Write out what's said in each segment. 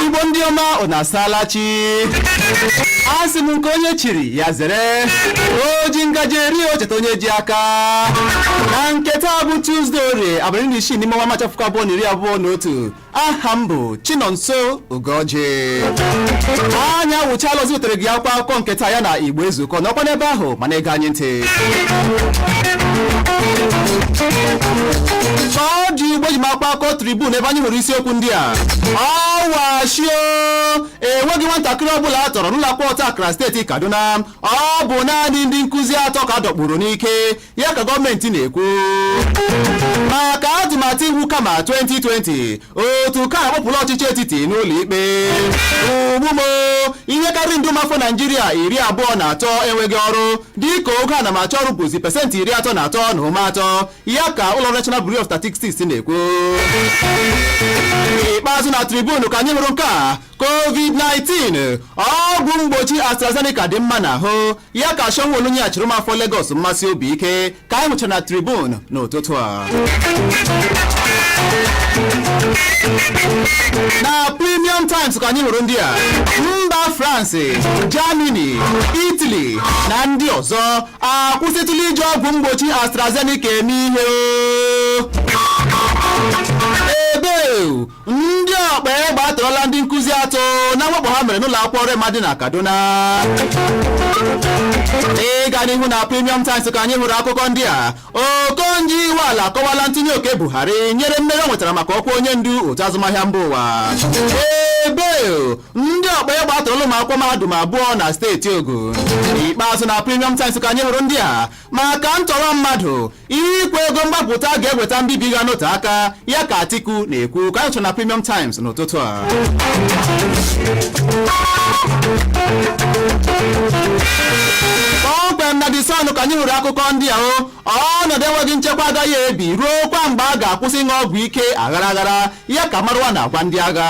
Igbo ndị ọma, unu asaala chi. Asị m nke onye chiri ya zere. O ji ngaji eri, o cheta onye ji aka. Na nke taa bụ Tuesday, Orie, abalị 6 n'ime ọnwa Maachị, 2021. Aha m bụ Chinonso Ugoji. Anya wụchala ozi wetere gị akwụkwọ akụkọ nke taa ya na Igbo Ezukọ n'ọkwa n'ebe ahụ. Mana ege anyị ntị ka ọ dị ugbo ji m akwụkwọ akụkọ Tribune, ebe anyị hụrụ isiokwu ndị a: ọwashio, enweghị nwatakịrị ọbụla a tọrọ n'ụlọ akwụkwọ ọta akara steeti Kaduna, ọ bụ naanị ndị nkụzi atọ ka a dọkpuru n'ike, ya ka gọọmenti na-ekwu. Maka atụmatụ iwu kama 2020, otu ka akpọpụla ọchịchị etiti n'ụlọ ikpe. Ugbumo, ihe karịrị ndị ụmụafọ Naijiria 23 enweghị ọrụ, dịka ogo anamachọ ọrụ bụzi 33.3%, ya ka ụlọ National Bureau of Statistics na-ekwu. Ikpeazụ na Tribune ka anyị hụrụ nke a: COVID-19, ọgwụ mgbochi AstraZeneca dị mma n'ahụ, ya ka Sanwo-Olu nyeghachiri ụmụafọ Lagos mmasị obi ike, ka anyị hụchara na Tribune n'ụtụtụ a. Na Premium Times ka anyị hụrụ ndị a: mba France, Germany, Italy na ndị ọzọ akwụsịtụla iji ọgwụ mgbochi AstraZeneca eme ihe o. Ebe ndị ọkpa egbe atọrọla ndị nkụzi atọ na mwakpo ha mere n'ụlọ akwụkwọ Rema dị na Kaduna. Ịga n'ihu na Premium Times ka anyị hụrụ akụkọ ndị a: Okonjo Iweala akọwala ntinye oke Buhari nyere mmeri o nwetara maka ọkwa onye ndu otu azụmahịa mba ụwa. Ebe ndị ọkpa egbe atọrọla ụmụ akwụkwọ mahadum abụọ na steeti Ogun. Ikpeazụ na Premium Times ka anyị hụrụ ndị a: maka ntọrọ mmadụ, ikwe ego mgbapụta ga-eweta mbibi ga n'otu aka, ya ka Atiku na-ekwu, ka anyị hụchara na Premium Times n'ụtụtụ a. Kpọmkwem na The Sun ka anyị hụrụ akụkọ ndị a: ọnọdụ enweghị nchekwa agaghị ebi ruo kwa mgbe a ga-akwụsị ịṅụ ọgwụ ike aghara aghara, ya ka Marwa na-agwa ndị agha.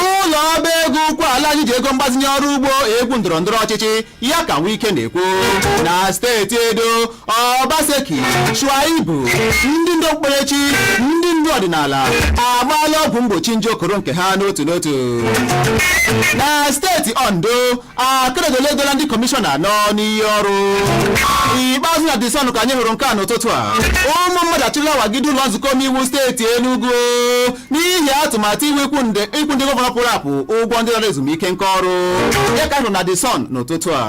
Ụlọ ọba ego ukwu ala anyị ji ego mgbazinye ọrụ ugbo egwu ndọrọ ndọrọ ọchịchị, ya ka Wike na-ekwu. Na steeti Edo, Obaseki, Shuaibu, ndị ndu okpukperechi, ndị ndu ọdịnala agbaala ọgwụ mgbochi nje okoro nke ha n'otu n'otu. Na steeti Ondo, Akeredolu edola ndị kọmishọna anọ n'iyi ọrụ. Ikpeazụ na The Sun ka anyị hụrụ nke a n'ụtụtụ a: ụmụ mmadụ achụla wagide ụlọ nzukọ omeiwu steeti Enugu n'ihi atụmatụ iwu ikwu ndị gọvanọ pụrụ apụ ụgwọ ndị nọ ezumike nka ọrụ, ya ka hụrụ na The Sun n'ụtụtụ a.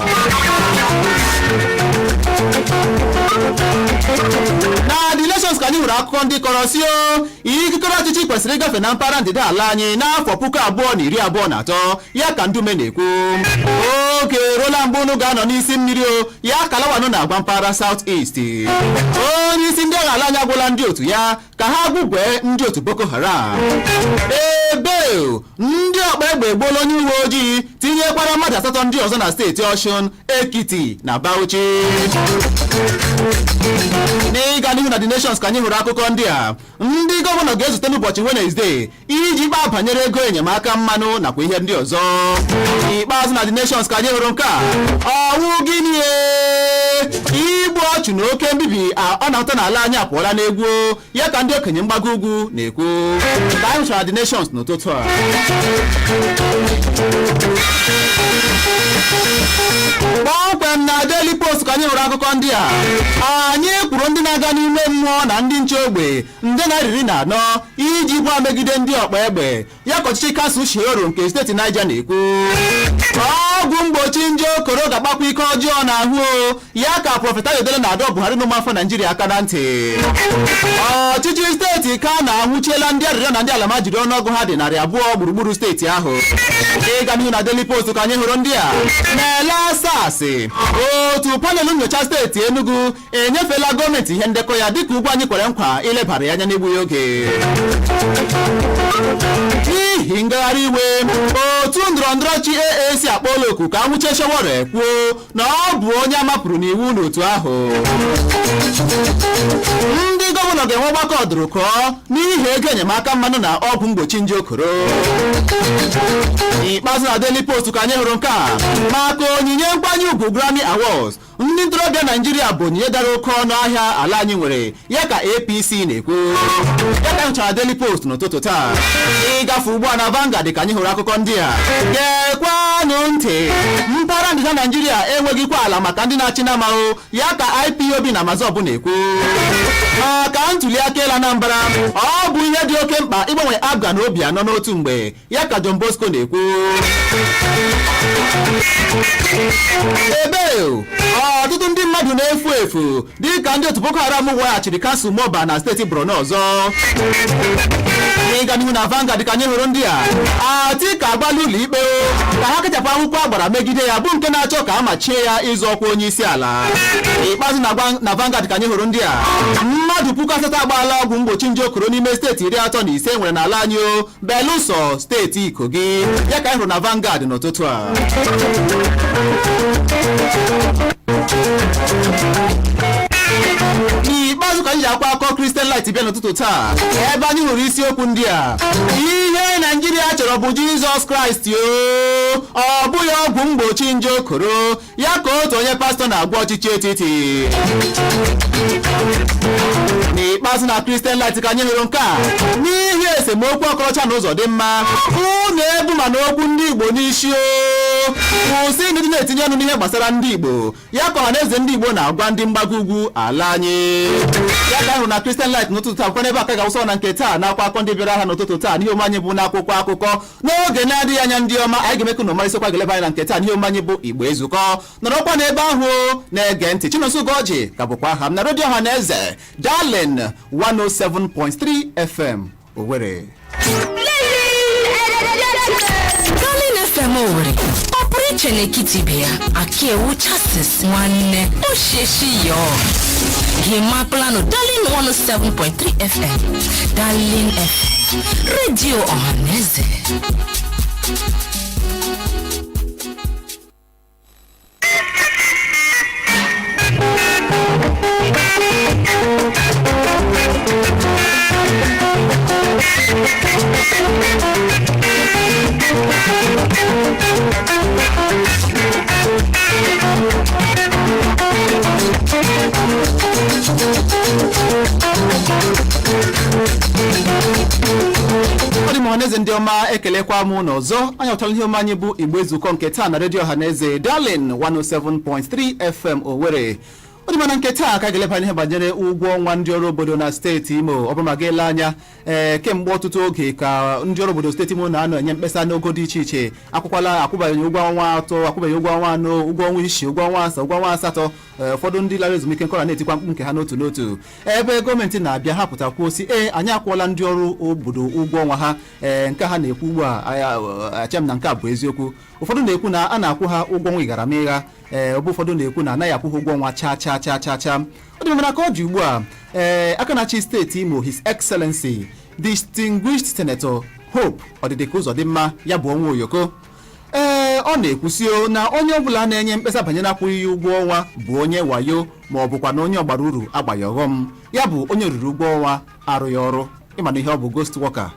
Na The Nations ka anyị hụrụ akụkọ ndị kọrọ si o ikikere ọchịchị kwesịrị ịgafe na mpaghara ndịda ala anyị n'afọ 2023, ya ka Ndume na-ekwu. Oge eruola mgbe unu ga-anọ n'isi mmiri o, ya ka Lawanụ na-agwa mpaghara South East. Onye isi ndị agha ala anyị agwụla ndị otu ya ka ha gwugwee ndị otu Boko Haram. Ebe ndị ọkpa egbe egbuola onye uwe ojii tinyekwara mmadụ asatọ ndị ọzọ na steeti Ọshụn, Ekiti na Bauchi. N'ịga n'ihu na The Nations ka anyị hụrụ akụkọ ndị a: ndị gọvanọ ga-ezute n'ụbọchị Wenezdee iji kpaa banyere ego enyemaka mmanụ nakwa ihe ndị ọzọ. Ikpeazụ na The Nations ka anyị hụrụ nke a: ọnwụ gịnị igbu ọchụ na oke mbibi ọ na-ahụta n'ala anyị apụọla n'egwu, ya ka ndị okenye mgbago ugwu na-ekwu, ka anyị hụchara The Nations n'ụtụtụ a. Kpọmkwem na Daily Post ka anyị hụrụ akụkọ ndị a: anyị kwuru ndị na-aga n'ime mmụọ na ndị nche ogbe nde 14 iji gwa megide ndị ọkpa egbe, ya ka ọchịchị kansụl Shioro nke steeti Niger na-ekwu. Ọgwụ mgbochi nje okoro ga-akpakwa ike ọjọọ n'ahụ o, ya ka Prọfet Ayodele na-adọ Buhari na ụmụafọ Naijiria aka na ntị. Ọchịchị steeti Kano anwụchiela ndị arịrịọ na ndị alamajiri ọnụọgụ ha dị 200 gburugburu steeti ahụ. Ịga n'ihu na Daily Post ka anyị hụrụ ndị a na-ele asasị: otu panel nyocha steeti Enugu enyefela gọọmenti ihe ndekọ ya dịka ugwu anyị kwere nkwa ilebara ya anya n'egbughị oge. N'ihi ngagharị iwe, otu ndọrọndọrọ ọchị AAC akpọọla oku ka anwụchie Sowore, kwuo na ọ bụ onye amapụrụ n'iwu n'otu ahụ. Ndị gọvanọ ga-enwe ọgbakọ ọdụrụkọ n'ihi ego enyemaka mmanụ na ọgwụ mgbochi nje okoro. N'ikpeazụ, na Daily Post ka anyị hụrụ nke a maka onyinye nkwanye ugwu Grammy Awards. Ndị ntorobịa Naijiria bụ onyinye dara oke ọnụ ahịa ala anyị nwere, ya ka APC na-ekwu. Ya ka hụchara Daily Post n'ụtụtụ taa. Ịgafe ugbu a na Vanguard ka anyị hụrụ akụkọ ndị a. Gekwanụ ntị: mpaghara ndịda Naijiria enweghịkwa ala maka ndị na-achị n'amahụ, ya ka IPOB na MASSOB na-ekwu. Maka ntuli aka elu Anambra, ọ bụ ihe dị oke mkpa ịgbanwe APGA na Obianọ n'otu mgbe, ya ka John Bosco na-ekwu. Ebe ọtụtụ ndị mmadụ na-efu efu dịka ndị otu Boko Haram weghachiri kansụl Moba na steeti Borno ọzọ. N'ịga n'ihu na Vanguard ka anyị hụrụ ndị a: Atiku agbala ụlọ ikpe ka ha kechapụ akwụkwọ agbara megide ya, bụ nke na-achọ ka a machie ya ịzọ ọkwa onye isi ala. Ikpeazụ, na Vanguard ka anyị hụrụ ndị a: mmadụ 8,000 agbaala ọgwụ mgbochi nje okoro n'ime steeti 35 nwere n'ala anyị, o belụsọ steeti Kogi. Ya ka anyị hụrụ na Vanguard n'ụtụtụ a. N'ikpeazụ ka anyị ji akwa akọ Christian Light bịa n'ụtụtụ taa, ebe anyị hụrụ isiokwu ndị a: ihe Naijiria chọrọ bụ Jizọs Kraịst o, ọ bụghị ọgwụ mgbochi nje okoro, ya ka otu onye pastọ na-agwa ọchịchị etiti. N'ikpeazụ, na Christian Light ka anyị hụrụ nke a: n'ihi esemokwu Okorocha na Ụzọdịmma, unu ebu mana okwu ndị Igbo n'isi o, kwụsị ndị na-etinye ọnụ n'ihe gbasara ndị Igbo, ya ka Ọhaneze ndị Igbo na-agwa ndị mgbago ugwu ala anyị. Ya ka hụrụ na Christian Light n'ụtụtụ taa. Bụkwa n'ebe aka ga-awụsa na nke taa n'akwa akọ ndị bịara ha n'ụtụtụ taa n'ihe omume anyị bụ n'akwụkwọ akụkọ. N'oge na-adịghị anya, ndị ọma, anyị ga-eme ka unu marịsịkwa ga-eleba anya na nke taa n'ihe omume anyị bụ Igbo Ezukọ. Nọrọkwa n'ebe ahụ na-ege ntị. Chinonso Ugorji ka bụkwa aha m na redio ọha na eze Darling 107.3 FM Owerri. Darling FM Owerri, ọ pụrụ iche n'etiti ibe ya. Akiewu Chasis nwanne osheshi yo gị mapụlanụ Darling 107.3 FM. Darling FM, redio ọhaneze. Ọ dị m, ọhaneze ndị ọma, ekelekwa m n'ọzọ. Anyị ọtala ihe ọma anyị bụ Igbo Ezukọ nke taa na redio ọhaneze Darling 107.3 FM Owerri. Ọ dị mana nke taa ka ga-eleba ihe banyere ụgwọ ọnwa ndị ọrụ obodo na steeti Imo. Ọ bụrụ ma gị ele anya, ee, kemgbe ọtụtụ oge ka ndị ọrụ obodo steeti Imo na-anọ enye mkpesa n'ogo dị iche iche. Akwụkwala, akwụbeghị ụgwọ ọnwa 3, akwụbeghị ụgwọ ọnwa 4, ụgwọ ọnwa 6, ụgwọ ọnwa 7, ụgwọ ọnwa 8. Ee, ụfọdụ ndị lara ezumike nkọra na-etikwa mkpu nke ha n'otu n'otu, ebe gọọmenti na-abịa ha pụta kwuo si, ee, anyị akwụọla ndị ọrụ obodo ụgwọ ọnwa ha. Ee, nke ha na-ekwu ugbu a, ache m na nke a bụ eziokwu. Ụfọdụ na-ekwu na a na-akwụ ha ụgwọ ọnwa ịgaramịgha. Ee, ọ bụ ụfọdụ na-ekwu na anaghị akwụ ha ụgwọ ọnwa cha cha cha cha cha. Ọ dị mana ka ọ dị ugbu a, ee, aka na-achị steeti Imo, His Excellency Distinguished Senator Hope Ọdịdịka Ụzọdịmma, ya bụ ọnwa oyoko, ee, ọ na-ekwusi na onye ọbụla na-enye mkpesa banyere akwụghị ya ụgwọ ọnwa bụ onye wayo, ma ọ bụkwa na onye ọgbara uru agbaghị ọghọm, ya bụ onye riri ụgwọ ọnwa arụghị ọrụ, ịma na ihe ọ bụ ghost worker.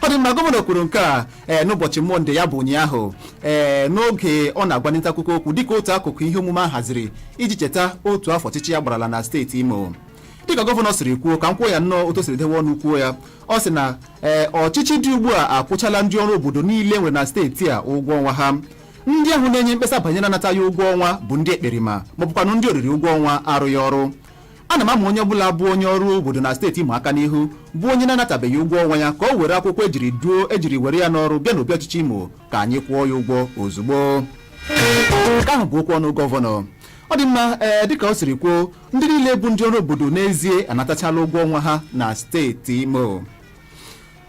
Ọ dị mma. Gọvanọ kwuru nke a, ee, n'ụbọchị Mọnde, ya bụ ụnyaahụ, ee, n'oge ọ na-agwa ndị nta akụkọ okwu dịka otu akụkụ ihe omume a haziri iji cheta otu afọ ọchịchị ya gbarala na steeti Imo. Dịka gọvanọ siri kwuo, ka m kwuo ya nnọọ otu o siri dewe ọnụ kwuo ya, ọ sị na, ee, ọchịchị dị ugbu a akwụchala ndị ọrụ obodo niile nwere na steeti a ụgwọ ọnwa ha. Ndị ahụ na-enye mkpesa banyere anataghị ụgwọ ọnwa bụ ndị ekperima, maọbụkwanụ ndị oriri ụgwọ ọnwa arụghị ọrụ. Ana m ama onye ọbụla bụ onye ọrụ obodo na steeti Imo aka n'ihu, bụ onye na-anatabeghị ụgwọ ọnwa ya, ka o were akwụkwọ ejiri duo ejiri were ya n'ọrụ bịa n'obi ọchịchị Imo ka anyị kwụọ ya ụgwọ ozugbo. Nke ahụ bụ okwu ọnụ gọvanọ. Ọ dị mma. Ee, dịka o siri kwuo, ndị niile bụ ndị ọrụ obodo n'ezie anatachala ụgwọ ọnwa ha na steeti Imo.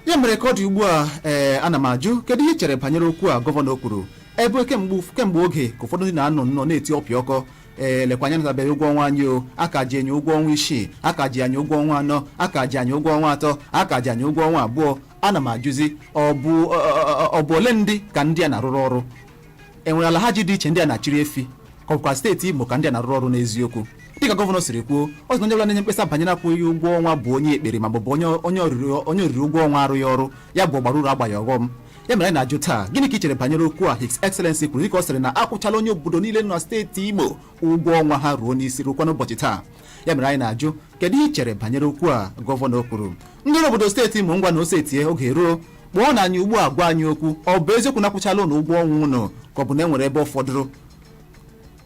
Ya mere ka ọ dị ugbu a, ee, ana m ajụ, kedu ihe ị chere banyere okwu a gọvanọ kwuru, ebe kemgbe oge ka ụfọdụ ndị na-anọ nnọọ na-eti ọpịa ọkọ, ee, lekwa anya, natabeghị ụgwọ ọnwa anyị o, aka ji anyị ụgwọ ọnwa 6, aka ji anyị ụgwọ ọnwa 4, aka ji anyị ụgwọ ọnwa 3, aka ji anyị ụgwọ ọnwa 2? Ana m ajụzi, ọ bụ ole ndị ka ndị a na-arụrụ ọrụ? Enwere ala ha ji dị iche ndị a na-achịrị efi, ka ọ bụkwa steeti Imo ka ndị a na-arụrụ ọrụ n'eziokwu? Dịka gọvanọ siri kwuo, ọ sị na onye ọbụla na-enye mkpesa banyere akwụghị ụgwọ ọnwa bụ onye ekpere, ma ọ bụ onye oriri ụgwọ ọnwa arụghị ọrụ ya, bụ ọgbara uru agbaghị ọghọm. Ya mere anyị na-ajụ taa, gịnị ka ị chere banyere okwu a His Excellency kwuru, dịka ọ sịrị na akwụchala onye obodo niile nọ na steeti Imo ụgwọ ọnwa ha ruo n'isi rukwa n'ụbọchị taa? Ya mere anyị na-ajụ, kedu ihe ị chere banyere okwu a gọvanọ kwuru? Ndị ọrụ obodo steeti Imo, ngwa na ose tie oge ruo, kpọọ na anyị ugbu a, gwa anyị okwu. Ọ bụ eziokwu na akwụchala ụnụ ụgwọ ọnwa ụnụ, ka ọ bụ na e nwere ebe ọ fọdụrụ?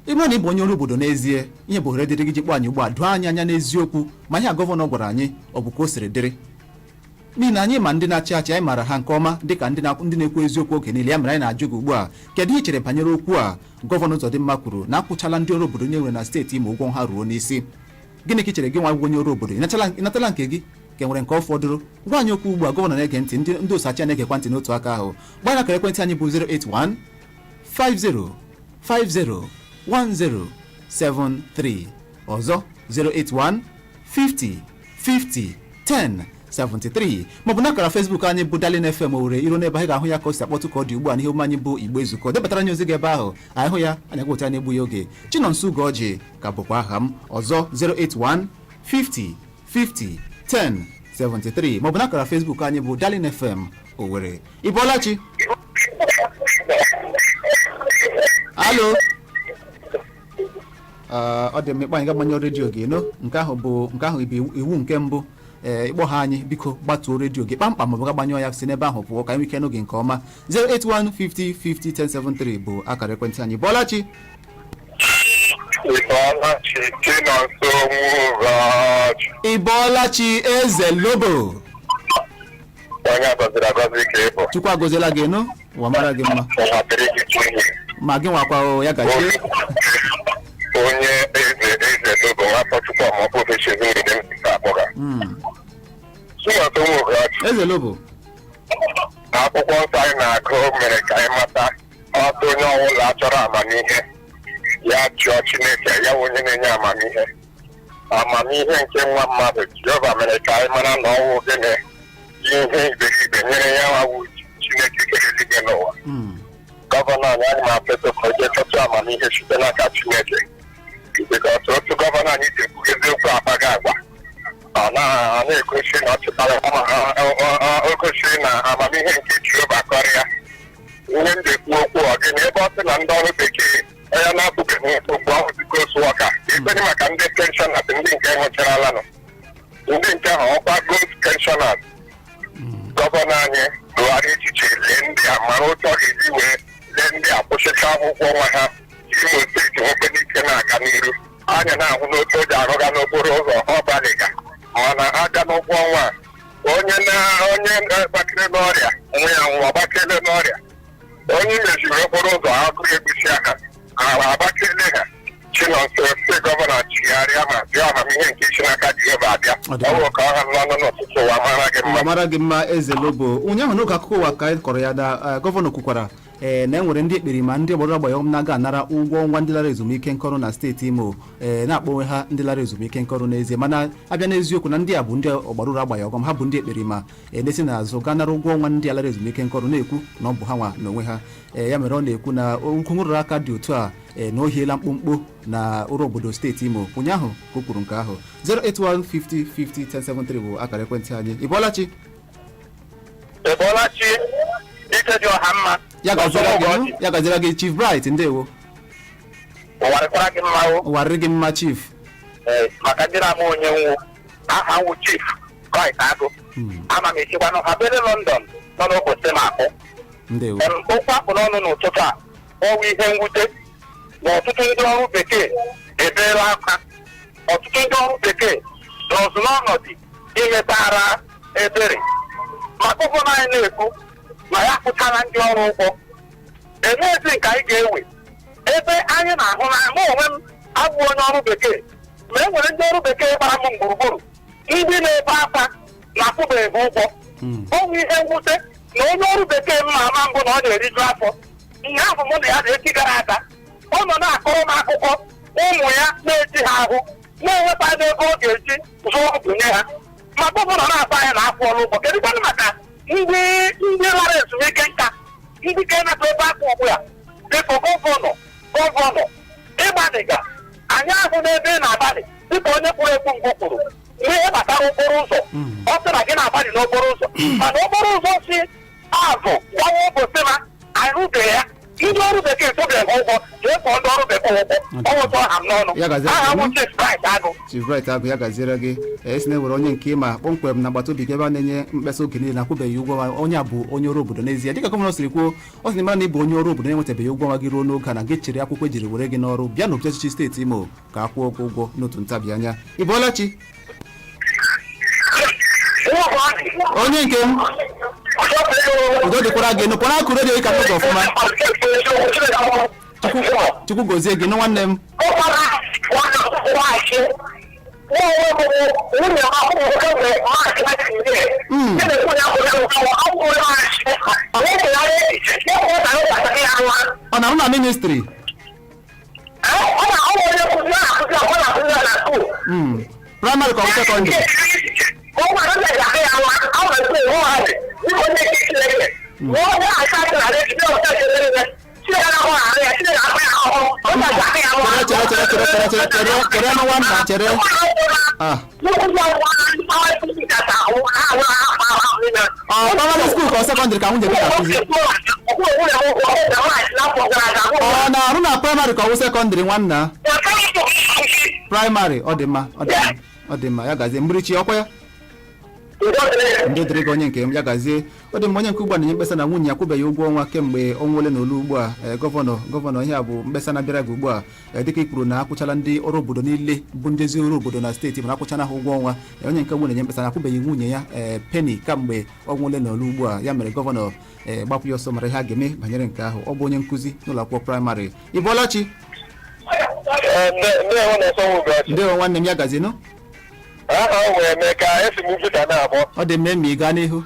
Ị bụrụ na ị bụ onye ọrụ obodo n'ezie, ihe bụ ohere dịrị gị ji kpọọ anyị ugbu a, doo anyị anya n'eziokwu ma ihe a gọvanọ gwara anyị ọ bụ ka o siri dịrị, n'ihi na anyị ma ndị na-achị achị, anyị maara ha nke ọma dịka ndị na-ekwu eziokwu oge niile. Ya mere anyị na-ajụ gị ugbu a, kedu ihe ị chere banyere okwu a gọvanọ Uzodimma kwuru na akwụchala ndị ọrụ obodo nye nwere na steeti Imo ụgwọ ha ruo n'isi? Gịnị ka ị chere, gị nwa bụ onye ọrụ obodo? Ị natala nke gị, ka e nwere nke ọ fọdụrụ? Gwa anyị okwu ugbu a. Gọvanọ na-ege ntị, ndị osachi na-egekwa ntị n'otu aka ahụ. Gbaa akara ekwentị anyị bụ 081 50 50 1073, ọzọ 081 50 50 10 73, maọbụ n'akara Facebook anyị bụ Darling FM Owerri. Iru n'ebe anyị ga-ahụ ya ka o si akpọtụ ka ọ dị ugbu a n'ihe omume anyị bụ Igbo Ezukọ. Debatara anyị ozi gị ebe ahụ, anyị hụ ya, anyị agwụta na-egbughị oge. Chinonso Ugoji ka bụkwa aha m. Ọzọ, 081 50 50 10 73, maọbụ n'akara Facebook anyị bụ Darling FM Owerri. Ị bọọla chi? Alo. Ọ dị mma, ịkpọ anyị ga-agbanyụ redio gị nụ. Nke ahụ bụ iwu nke mbụ. Ee, ịkpọ ha anyị, biko gbatuo redio gị kpamkpam, maọbụ ga-agbanyụọ ya, si n'ebe ahụ pụọ ka anyị nwee ike n'oge nke ọma. 081 50 50 1073 bụ akara ekwentị anyị. Bọọla chi? Ịbọọlachi, Chinonso Nwụrọchị. Ị bọọla chi, Eze Lobo. Onye agọziri agọzi ka ị bụ. Chukwu agọziela gị nụ, ụwa mara gị mma. Ụwa dịrị gị chinye. Ma gị nwakwa o, ya gazie. Onye eze Lobo, nwafọ Chukwu ọmọkpụ ofesi ezinụlọ m si akpọga. Chinonso Nwụrọchị. Eze Lobo. Akwụkwọ nsọ anyị na-agụ mere ka anyị mata ọtụ onye ọbụla chọrọ amamihe ya jụọ Chineke, ya wụ onye na-enye amamihe. Amamihe nke nwa mmadụ, Jehova mere ka anyị mara na ọwụ gịnị ihe iberibe nyere ya nwawu Chineke kere eluigwe n'ụwa. Gọvanọ anyị, anyị ma apetụ ka o jee chọtụ amamihe site n'aka Chineke, because otu gọvanọ anyị ji ekwu eziokwu akpaghị agwa, ọ na-egosi na ọ chịtara o gosiri na amamihe nke Jehova kọrịa ihe m ji ekwu okwu. Ọ gịnị ebe ọ sị na ndị ọrụ bekee onye na-abụbeghị okwu ahụ ghost worker ekwenye maka ndị pensioners, ndị nke nwụcharalanụ, ndị nke ahụ ọkwa ghost pensioners? Gọvanọ anyị rụgharị echiche, lee ndị a, mara otu ọ ga-eji wee lee ndị a, kwụsịcha akwụkwọ nwa ha. Imo steeti nwekwana ike na-aga n'iru. Anya na-ahụ n'otu o ji arụga n'okporo ụzọ, ọ gbalịga, mana aga n'ụgwọ ọnwa a, onye na onye gbakere n'ọrịa nwe ya nwụọ, gbakere n'ọrịa, onye meziri okporo ụzọ, agụrụ egusi aka agbakele ha. Chinonso si gọvanọ chigharịa ma jụọ amamihe nke isi n'aka Jehova abịa. Ọ dị Ọ bụ ka ọ ha n'ọnụ n'ụtụtụ. Ụwa mara gị mma. Ụwa mara gị mma, Eze Lobo. Ụnyaahụ n'oge akụkọ ụwa ka anyị kọrọ ya na gọvanọ kwukwara ee na e nwere ndị ekperima, ndị ọgbara agba ya na-aga anara ụgwọ ọnwa ndị lara ezumike nkọrụ na steeti Imo, ee na-akpọ onwe ha ndị lara ezumike nkọrụ n'ezie, mana abịa n'eziokwu na ndị a bụ ndị ọgbara uru agba ya ọgọm, ha bụ ndị ekperima na-esi n'azụ gaa nara ụgwọ ọnwa ndị a lara ezumike nkọrụ, na-ekwu na ọ bụ ha nwa n'onwe ha. Ee, ya mere ọ na-ekwu na okwu nrụrụ aka dị otu a ee na o hiela mkpụmkpụ na ụrụ obodo steeti Imo. Ụnyaahụ ka o kwuru nke ahụ. 081 50 50 1073 bụ akara ekwentị anyị. Ị bọọla chi? Ị bọọla chi, ike dị ọha mma. Ya gaziere gị nụ, ya gaziere gị, Chief Bright, ndewo. Ụwa dịkwara gị mma o. Ụwa rịrị gị mma, Chief. Ee, maka ndị na-ama onye nwu, aha nwụ Chief Bright Agụ. Ama m esikwanụ ha bere London nọ n'ụbọchị m akpụ. Ndewo. Okwu akpụ n'ọnụ n'ụtụtụ a, ọwụ ihe mwute na ọtụtụ ndị ọrụ bekee ebeela akwa. Ọtụtụ ndị ọrụ bekee nọzụ n'ọnọdụ imetara ebere, ma gọvanọ anyị na-ekwu na ya kwụchara ndị ọrụ ụgwọ. Emeezi nke anyị ga-ewe ebe anyị na-ahụ na mụ onwe m abụghị onye ọrụ bekee, ma e nwere ndị ọrụ bekee gbara m gburugburu, ndị na-ebe akwa na-akwụbeghị ha ụgwọ. Ọ bụ ihe mwute na onye ọrụ bekee mma ama mbụ na ọ na-eriju afọ ihe ahụ mụ na ya na-echi gara aga, ọ nọ na-akọrọ m akụkọ ụmụ ya na-eji ha ahụ na-enweta ego ọ ga-eji zụọ ọgwụ nye ha, ma gọvanọ na-asa anyị na-akwụ ọrụ ụgwọ. Kedụkwanụ maka ndị Ndị lara ezumike nka, ndị ka enata ebe aka ugbu a. Biko, gọvanọ, ịgbalịga anyị ahụ n'ebe ị na-agbalị, dịka onye kwuru ekwu mbụ kwuru n'ihe gbasara okporo ụzọ. Ọ sị na gị na-agbalị n'okporo ụzọ, mana okporo ụzọ si azụ gbawa ụbọchị arụbeghị ya. Ndị ọrụ bekee tụbeghị ha ụgwọ. Jee kpọọ ndị ọrụ bekee ụgwọ. Ọ nwụtụ aha m n'ọnụ. Ya gazie. Aha m Chief Bright Agụ. Chief Bright Agụ, ya gaziere gị. Esi na-ewere onye nke ịma kpọmkwem na agbata obi gị ebe a na-enye mkpesa oge niile na-akwụbeghị ụgwọ ọnwa. Onye a bụ onye ọrụ obodo n'ezie, dịka gọvanọ siri kwuo. Ọ sị na mara na ịbụ onye ọrụ obodo na-enwetabeghị ụgwọ ọnwa gị ruo n'oge a, na gị chere akwụkwọ ejiri were gị n'ọrụ bịa n'obi ọchịchị steeti Imo ka a kwụọ gị ụgwọ n'otu ntabi anya. Ị bọọla chi, onye nke m. Udo dịkwara gị. Nụkwara akụ redio gị ka n'ụzọ ọfụma. Chukwu gozie gị nụ, nwanne m. Ọ na-arụ na ministry? Primary ka ọ bụ secondary? Chere, chere, chere, chere, chere, chere, chere, chere nụ, nwanna, chere. Ah, ọ primary school ka ọ secondary ka nwunye gị na-akụzi? Ọ na-arụ na primary ka ọ bụ secondary, nwanna? Primary. Ọ dị mma, ọ dị mma, ọ dị mma. Ya gazie. Mgbirichi ọkwa ya ndị dịrị gị, onye nke m. Ya gazie. Ọ dị mma. Onye nke ugbu a na-enye mkpesa na nwunye ya akwụbeghị ụgwọ ọnwa kemgbe ọnwa ole na ole ugbu a. Gọvanọ, ihe a bụ mkpesa na-abịara gị ugbu a. Dịka ị kwuru na akwụchala ndị ọrụ obodo niile bụ ndezi ọrụ obodo na steeti, mana akwụchala ha ụgwọ ọnwa. Onye nke ugbu na-enye mkpesa na akwụbeghị nwunye ya penny kamgbe ọnwa ole na ole ugbu a. Ya mere, gọvanọ, gbapụ ya ọsọ mara ihe a ga-eme banyere nke ahụ. Ọ bụ onye nkụzi n'ụlọ akwụkwọ praịmarị. Ị bọọla chi. Ndewo, nwanne m. Ya gazienụ. Aha m wee mee ka esi m Ugwuta na-abọ. Ọ dị mma ma ị gaa n'ihu.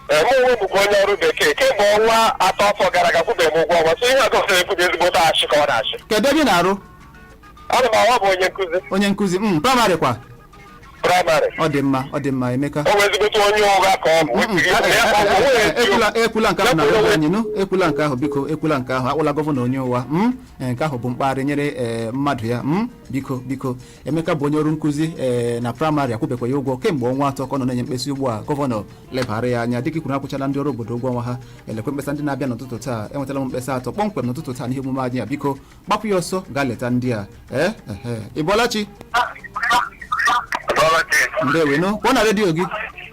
Mụ onwe m bụkwa onye ọrụ bekee. Kemgbe ọnwa 3 afọ gara aga, kwụbeghị m ụgwọ ọnwa. So ihe a gọvanọ ekwu bụ ezigbote achị ka ọ na-achị. Kedu ebe ị na-arụ? Ana m awa bụ onye nkụzi. Onye nkụzi praịmarị kwa? Praịmarị. Ọ dị mma, ọ dị mma, Emeka. O nwee ezigbote onye ụgha ka ọ bụ. Ekwula, ekwula nke ahụ na redio anyị nụ. Ekwula nke ahụ, biko, ekwula nke ahụ. Akpụla gọvanọ onye ụwa. Nke ahụ bụ mkparị nyere mmadụ ya. Biko, biko. Emeka bụ onye ọrụ nkụzi na praịmarị, akwụbekwa ya ụgwọ kemgbe ọnwa 3 ka ọ nọ na-enye mkpesa ugbu a. Gọvanọ, lebara ya anya, dịka i kwuru, akwụchala ndị ọrụ obodo ụgwọ ọnwa ha. Elekwe mkpesa ndị na-abịa n'ụtụtụ taa. Enwetala m mkpesa atọ kpọmkwem n'ụtụtụ taa n'ihe omume anyị a. Biko, gbapụ ya ọsọ gaa leta ndị a. Ee, ehe. Ị bọọla chi. Ndewenu. Pụọ na redio gị.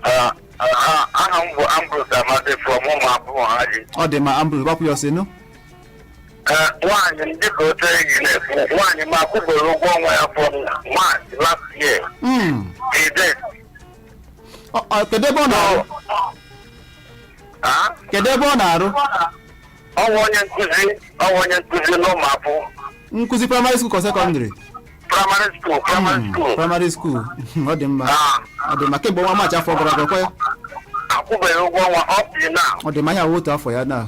Aha m bụ Ambrose Amadi from ụmụ abụọ ha ji. Ọ dị mma, Ambrose, gbapụ ya ọsọ ịnụ. Nwaanyị, dịka otu enyi na-ekwu, nwaanyị m akwụbere ụgwọ ọnwa ya from March last year. He did. Kedu ebe ọ na-arụ? Kedu ebe ọ na-arụ? Ọnwa onye nkụzi, ọnwa onye nkụzi n'ụmụ abụ. Nkụzi primary school ka secondary? Primary school, primary school. Primary school. Ọ dị mma, ọ dị mma. Kemgbe ọnwa Maachị afọ gara aga, kwa ya? Akwụbeghị ụgwọ ọnwa up to now. Ọ dị mma. Ya otu afọ ya na.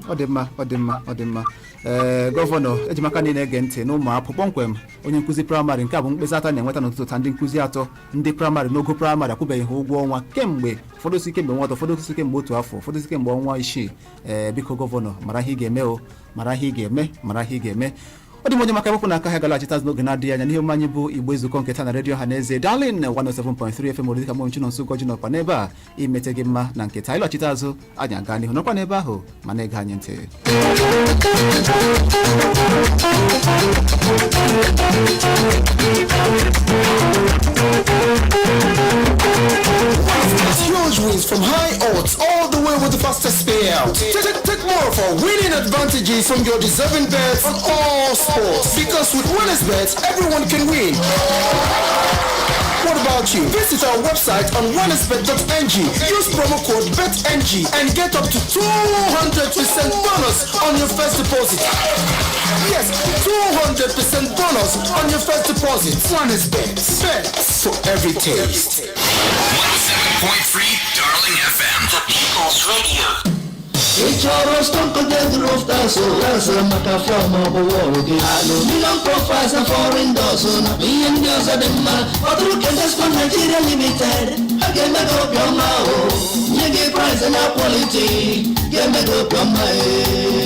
Ọ dị mma, ọ dị mma, ọ dị mma. Ee, gọvanọ, ejimaka niile ege ntị na ụmụ akwụkwọ, kpọmkwem onye nkụzi praịmarị. Nke a bụ mkpesa atọ na-enweta n'ụtụtụ taa. Ndị nkụzi atọ, ndị praịmarị, n'ogo praịmarị, akwụbeghị ha ụgwọ ọnwa kemgbe, ụfọdụ si kemgbe ọnwa 3, ụfọdụ si kemgbe otu afọ, ụfọdụ si kemgbe ọnwa 6. Ee, biko, gọvanọ, mara ihe ị ga-eme o, mara ihe ị ga-eme, mara ihe ị ga-eme. Ọ dị m onye maka ewepụ n'aka ha galaghachita azụ n'oge na-adịghị anya n'ihe omume anyị bụ Igbo Ezukọ nke taa na redio ha na eze Darling 107.3 FM. Oriri ka mụ Chinonso Goji nọkwa n'ebe a imete gị mma na nke taa. Ịlọchite azụ, anyị aga n'ihu. Nọkwa n'ebe ahụ ma na-ege anyị ntị. Huge wins from high odds all the way with the fastest payout. Take more of our winning advantages from your deserving bets on all sports. Because with Winners Bet, everyone can win. What about you? Visit our website on winnersbet.ng. Use promo code BETNG and get up to 200% bonus on your first deposit. Yes, 200% bonus on your first deposit. Winners Bet. Bet for every taste. 107.3 Darling FM. The People's Radio. Ị chọrọ stone coated roof tiles, lasịrị maka floor maọbụ wall gị, aluminium profiles na foreign doors nakwa ihe ndị ọzọ dị mma, kpọtụrụ Kedesco Nigeria Limited. Ha Ga-eme gị obiọma o, nye gị price na quality ga-eme gị obiọma e.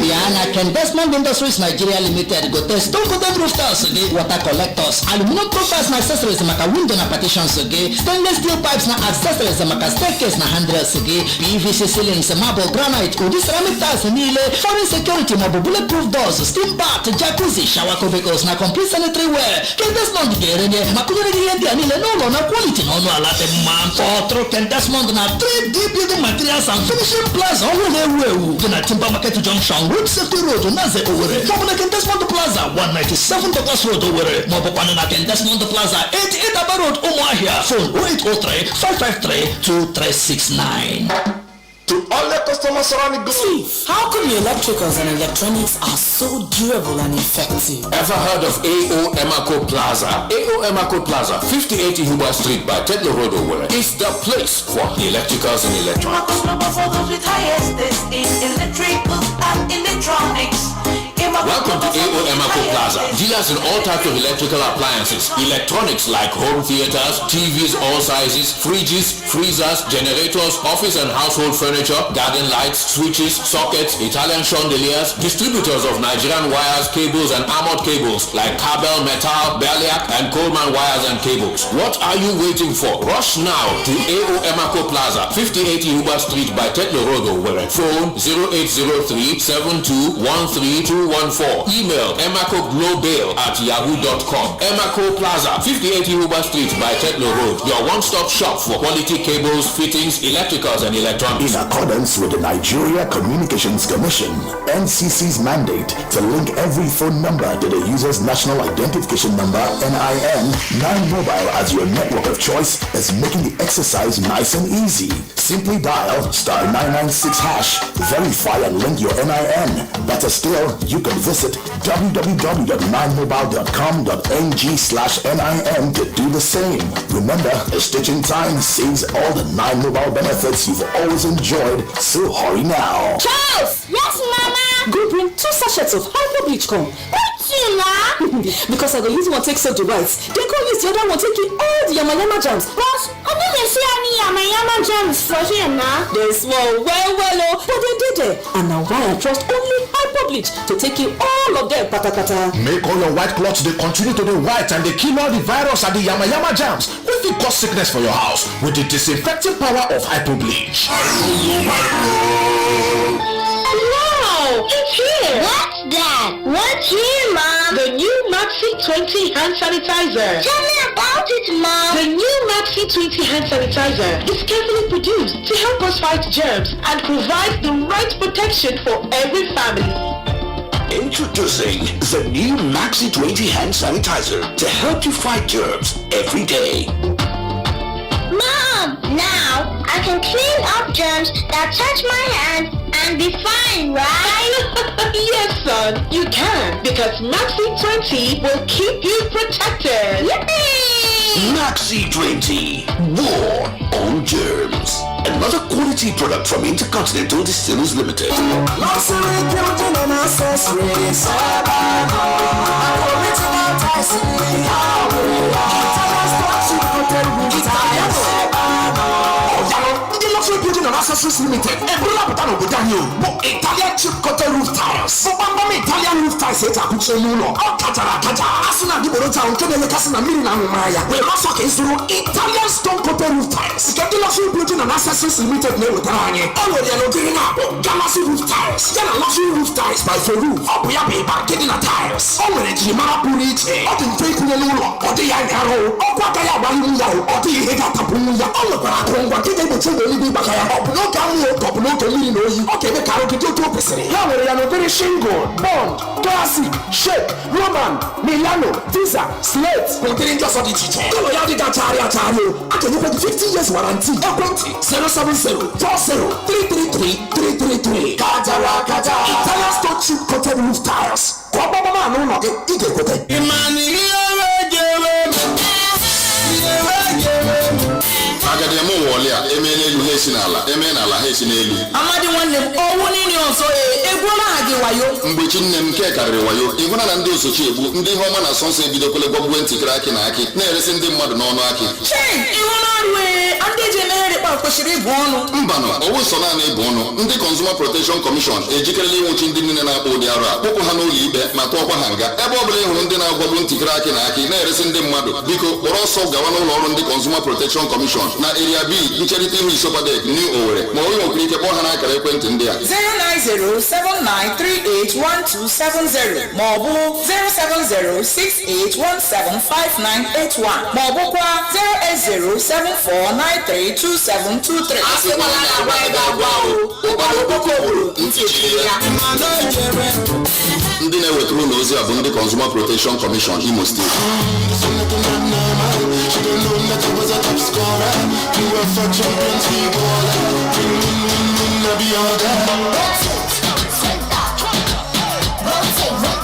Bịa na Ken Desmond Industries Nigeria Limited gote stone coated roof tiles gị, water collectors, aluminum profiles na accessories maka window na partitions gị, stainless steel pipes na accessories maka staircase na handrails gị, PVC ceilings, marble, granite, ụdị ceramic tiles niile, foreign security maọbụ bulletproof doors, steam bath, jacuzzi, shower cubicles na complete sanitary ware. Ken Desmond ga-erenye ma kụnyere gị ihe ndị a niile n'ụlọ na quality na ọnụ ala dị mma. Kpọtụrụ Ken Desmond na 3D Building Materials and Finishing Plaza ọhụrụ na-ewu ewu dị na Timber Market Junction, Road Safety Road, Naze, Owerri, maọbụ na Ken Desmond Plaza, 197 Douglas Road, Owerri, maọbụkwanụ na Ken Desmond Plaza, 88 Aba Road, Ụmụahịa. Phone 0803 553 2369. To all the customers around the globe. Chief, how come your electricals and electronics are so durable and effective? Ever heard of AO Emako Plaza? AO Emako Plaza, 58 Ihuba Street by Tetlow Road, Owerri, is the place for electricals and electronics. For those with highest taste in electrical and electronics. Welcome to AO Emako Plaza. Dealers in all types of electrical appliances, electronics like home theaters, TVs all sizes, fridges, freezers, generators, office and household furniture, garden lights, switches, sockets, Italian chandeliers, distributors of Nigerian wires, cables and armored cables like Cable, Metal, Berliak and Coleman wires and cables. What are you waiting for? Rush now to AO Emako Plaza, 58 Ihuba Street by Tetlow Road, Owerri. Phone 0803 7213214. Email emacoglobal@yahoo.com. Emaco Plaza, 58 Ihuba Street by Tetlow Road. Your one-stop shop for quality cables, fittings, electricals and electronics. In accordance with the Nigeria Communications Commission, NCC's mandate to link every phone number to the user's national identification number, NIN, 9 Mobile as your network of choice is making the exercise nice and easy. Simply dial *996#, verify and link your NIN. Better still, you can visit www.9mobile.com.ng/NIN to do the same. Remember, a stitch in time saves all the 9 Mobile benefits you've always enjoyed, so hurry now. Charles! Yes, Mama? Go bring two sachets of Hypo bleach come. Wetin na? Because I go use one take soak the rice, then go use the other one take kill all the yamayama germs. But I no dey see any yamayama germs for here na. Dem small well well o, but dem dey there. And na why I trust only Hypo bleach to take kill all of them patapata. Make all your white cloths dey continue to dey white and dey kill all the virus and the yamayama germs wey fit cause sickness for your house with the disinfecting power of Hypo bleach. Wow! It's here! What's that? What's here, Mom? The new Maxi 20 hand sanitizer. Tell me about it, Mom. The new Maxi 20 hand sanitizer is carefully produced to help us fight germs and provide the right protection for every family. Introducing the new Maxi 20 hand sanitizer to help you fight germs every day. Mom, now I can clean up germs that touch my hand and be fine, right? Yes, son, you can, because Maxi 20 will keep you protected. Yippee! Maxi 20, war on germs. Another quality product from Intercontinental Distillers Limited. Luxury building and accessories. Original Tyson. Italian structure coated with Italiano. Ndị Luxury Building and Accessories Limited eburula pụta n'obodo anyị o bụ Italian chip coated roof tiles, bụ gbamgbam Italian roof tiles eji akụchi elu ụlọ. Ọ kachara akacha, asị na adịgboroja ahụ nke na-elekasị na mmiri na anwụma ya were ọsọ ka ịzụrụ Italian stone coated roof tiles nke ndị Luxury Building and Accessories Limited na-ewetara anyị. E nwere ya n'ụdịrị na-abụ Galaxy roof tiles ya na Luxury roof tiles by Ferruf. Ọ bụ ya bụ ịba nke dị na tiles. O nwere njirimara pụrụ iche, ọ dị mfe ịkụnye n'ụlọ, ọ dịghị anya arụ ọkụ agaghị agbalịnwu ya, ọ dịghị ihe ga-atapụnwu ya. Ọ nwekwara akụrụngwa nke ga-egbochi egbe eluigwe ịgbaka ya, ọ bụ n'oge anwụ ka ọ bụ n'oge mmiri na oyi. Ọ ga-eme ka arụ gị dị otu o kwesịrị. Ya nwere ya n'ụdịrị shingle, bond, classic, shape, Roman, Milano, Visa, slate na ụdịrị ndị ọzọ dị iche iche. Ụlọ ya adịghị achagharị achagharị o. A ga-enyekwa gị 50 years warranty. Ekwentị 070 40 333 333. Kajara akaja, Italian stone chip coated roof tiles, ka ọ gbamgbam a n'ụlọ gị, ị ga-ekwete. Ịma na ihe agadi eme ụwa ọlị a eme n'elu ha esi n'ala eme n'ala ha esi n'elu. Amadi nwanne m, ọwụ niile ọzọ. Egwuola ha gị wayo. Mgbechi nne m, nke karịrị wayo. Ịhụna na ndị osochi egbu ndị ihe ọma na asọnsọ ebidokwele gwagbuwe ntịkịrị akị na akị na-eresi ndị mmadụ n'ọnụ akị. Chei, ihu n'ọrụ ee, ndị eji emeghere kpa kwesịrị ịbụ ọnụ. Mbanụ, ọwụ sọ naanị ịbụ ọnụ. Ndị Consumer Protection Commission ejikerela ịnwụchi ndị niile na-akpọ ụdị arụ a, kpụpụ ha n'ụlọ ikpe ma tụọkwa ha nga. Ebe ọ bụla ị hụrụ ndị na-agwagbu ntịkịrị akị na akị na-eresi ndị mmadụ, biko kpọrọ ọsọ gawa n'ụlọ ọrụ ndị Consumer Protection Commission na Area B, ncherịta ihu Isopadec, New Owerri, ma ọ nwekwara ike kpọọ ha n'akara ekwentị ndị a: 09079381270 maọbụ 07068175981 maọbụkwa 08074932723. Asịkwala na agwa ebe agwa o, ụkpara okpoko gburu ntị chiri ya. Ndị na-ewetara ụlọ ozi a bụ ndị Consumer Protection Commission, Imo Steeti.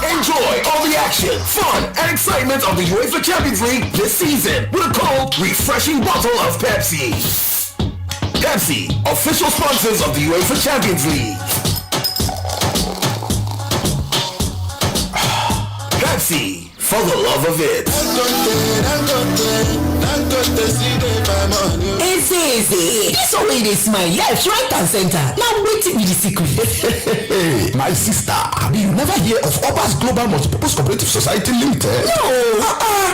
Enjoy all the action, fun, and excitement of the UEFA Champions League this season with a cold, refreshing bottle of Pepsi. Pepsi, official sponsors of the UEFA Champions League. Pepsi, for the love of it. Eze eze, dis one wey you dey smile left, right and center, na wetin be the secret? My sister, abi you never hear of Obas Global Multipurpose Cooperative Society Limited? No.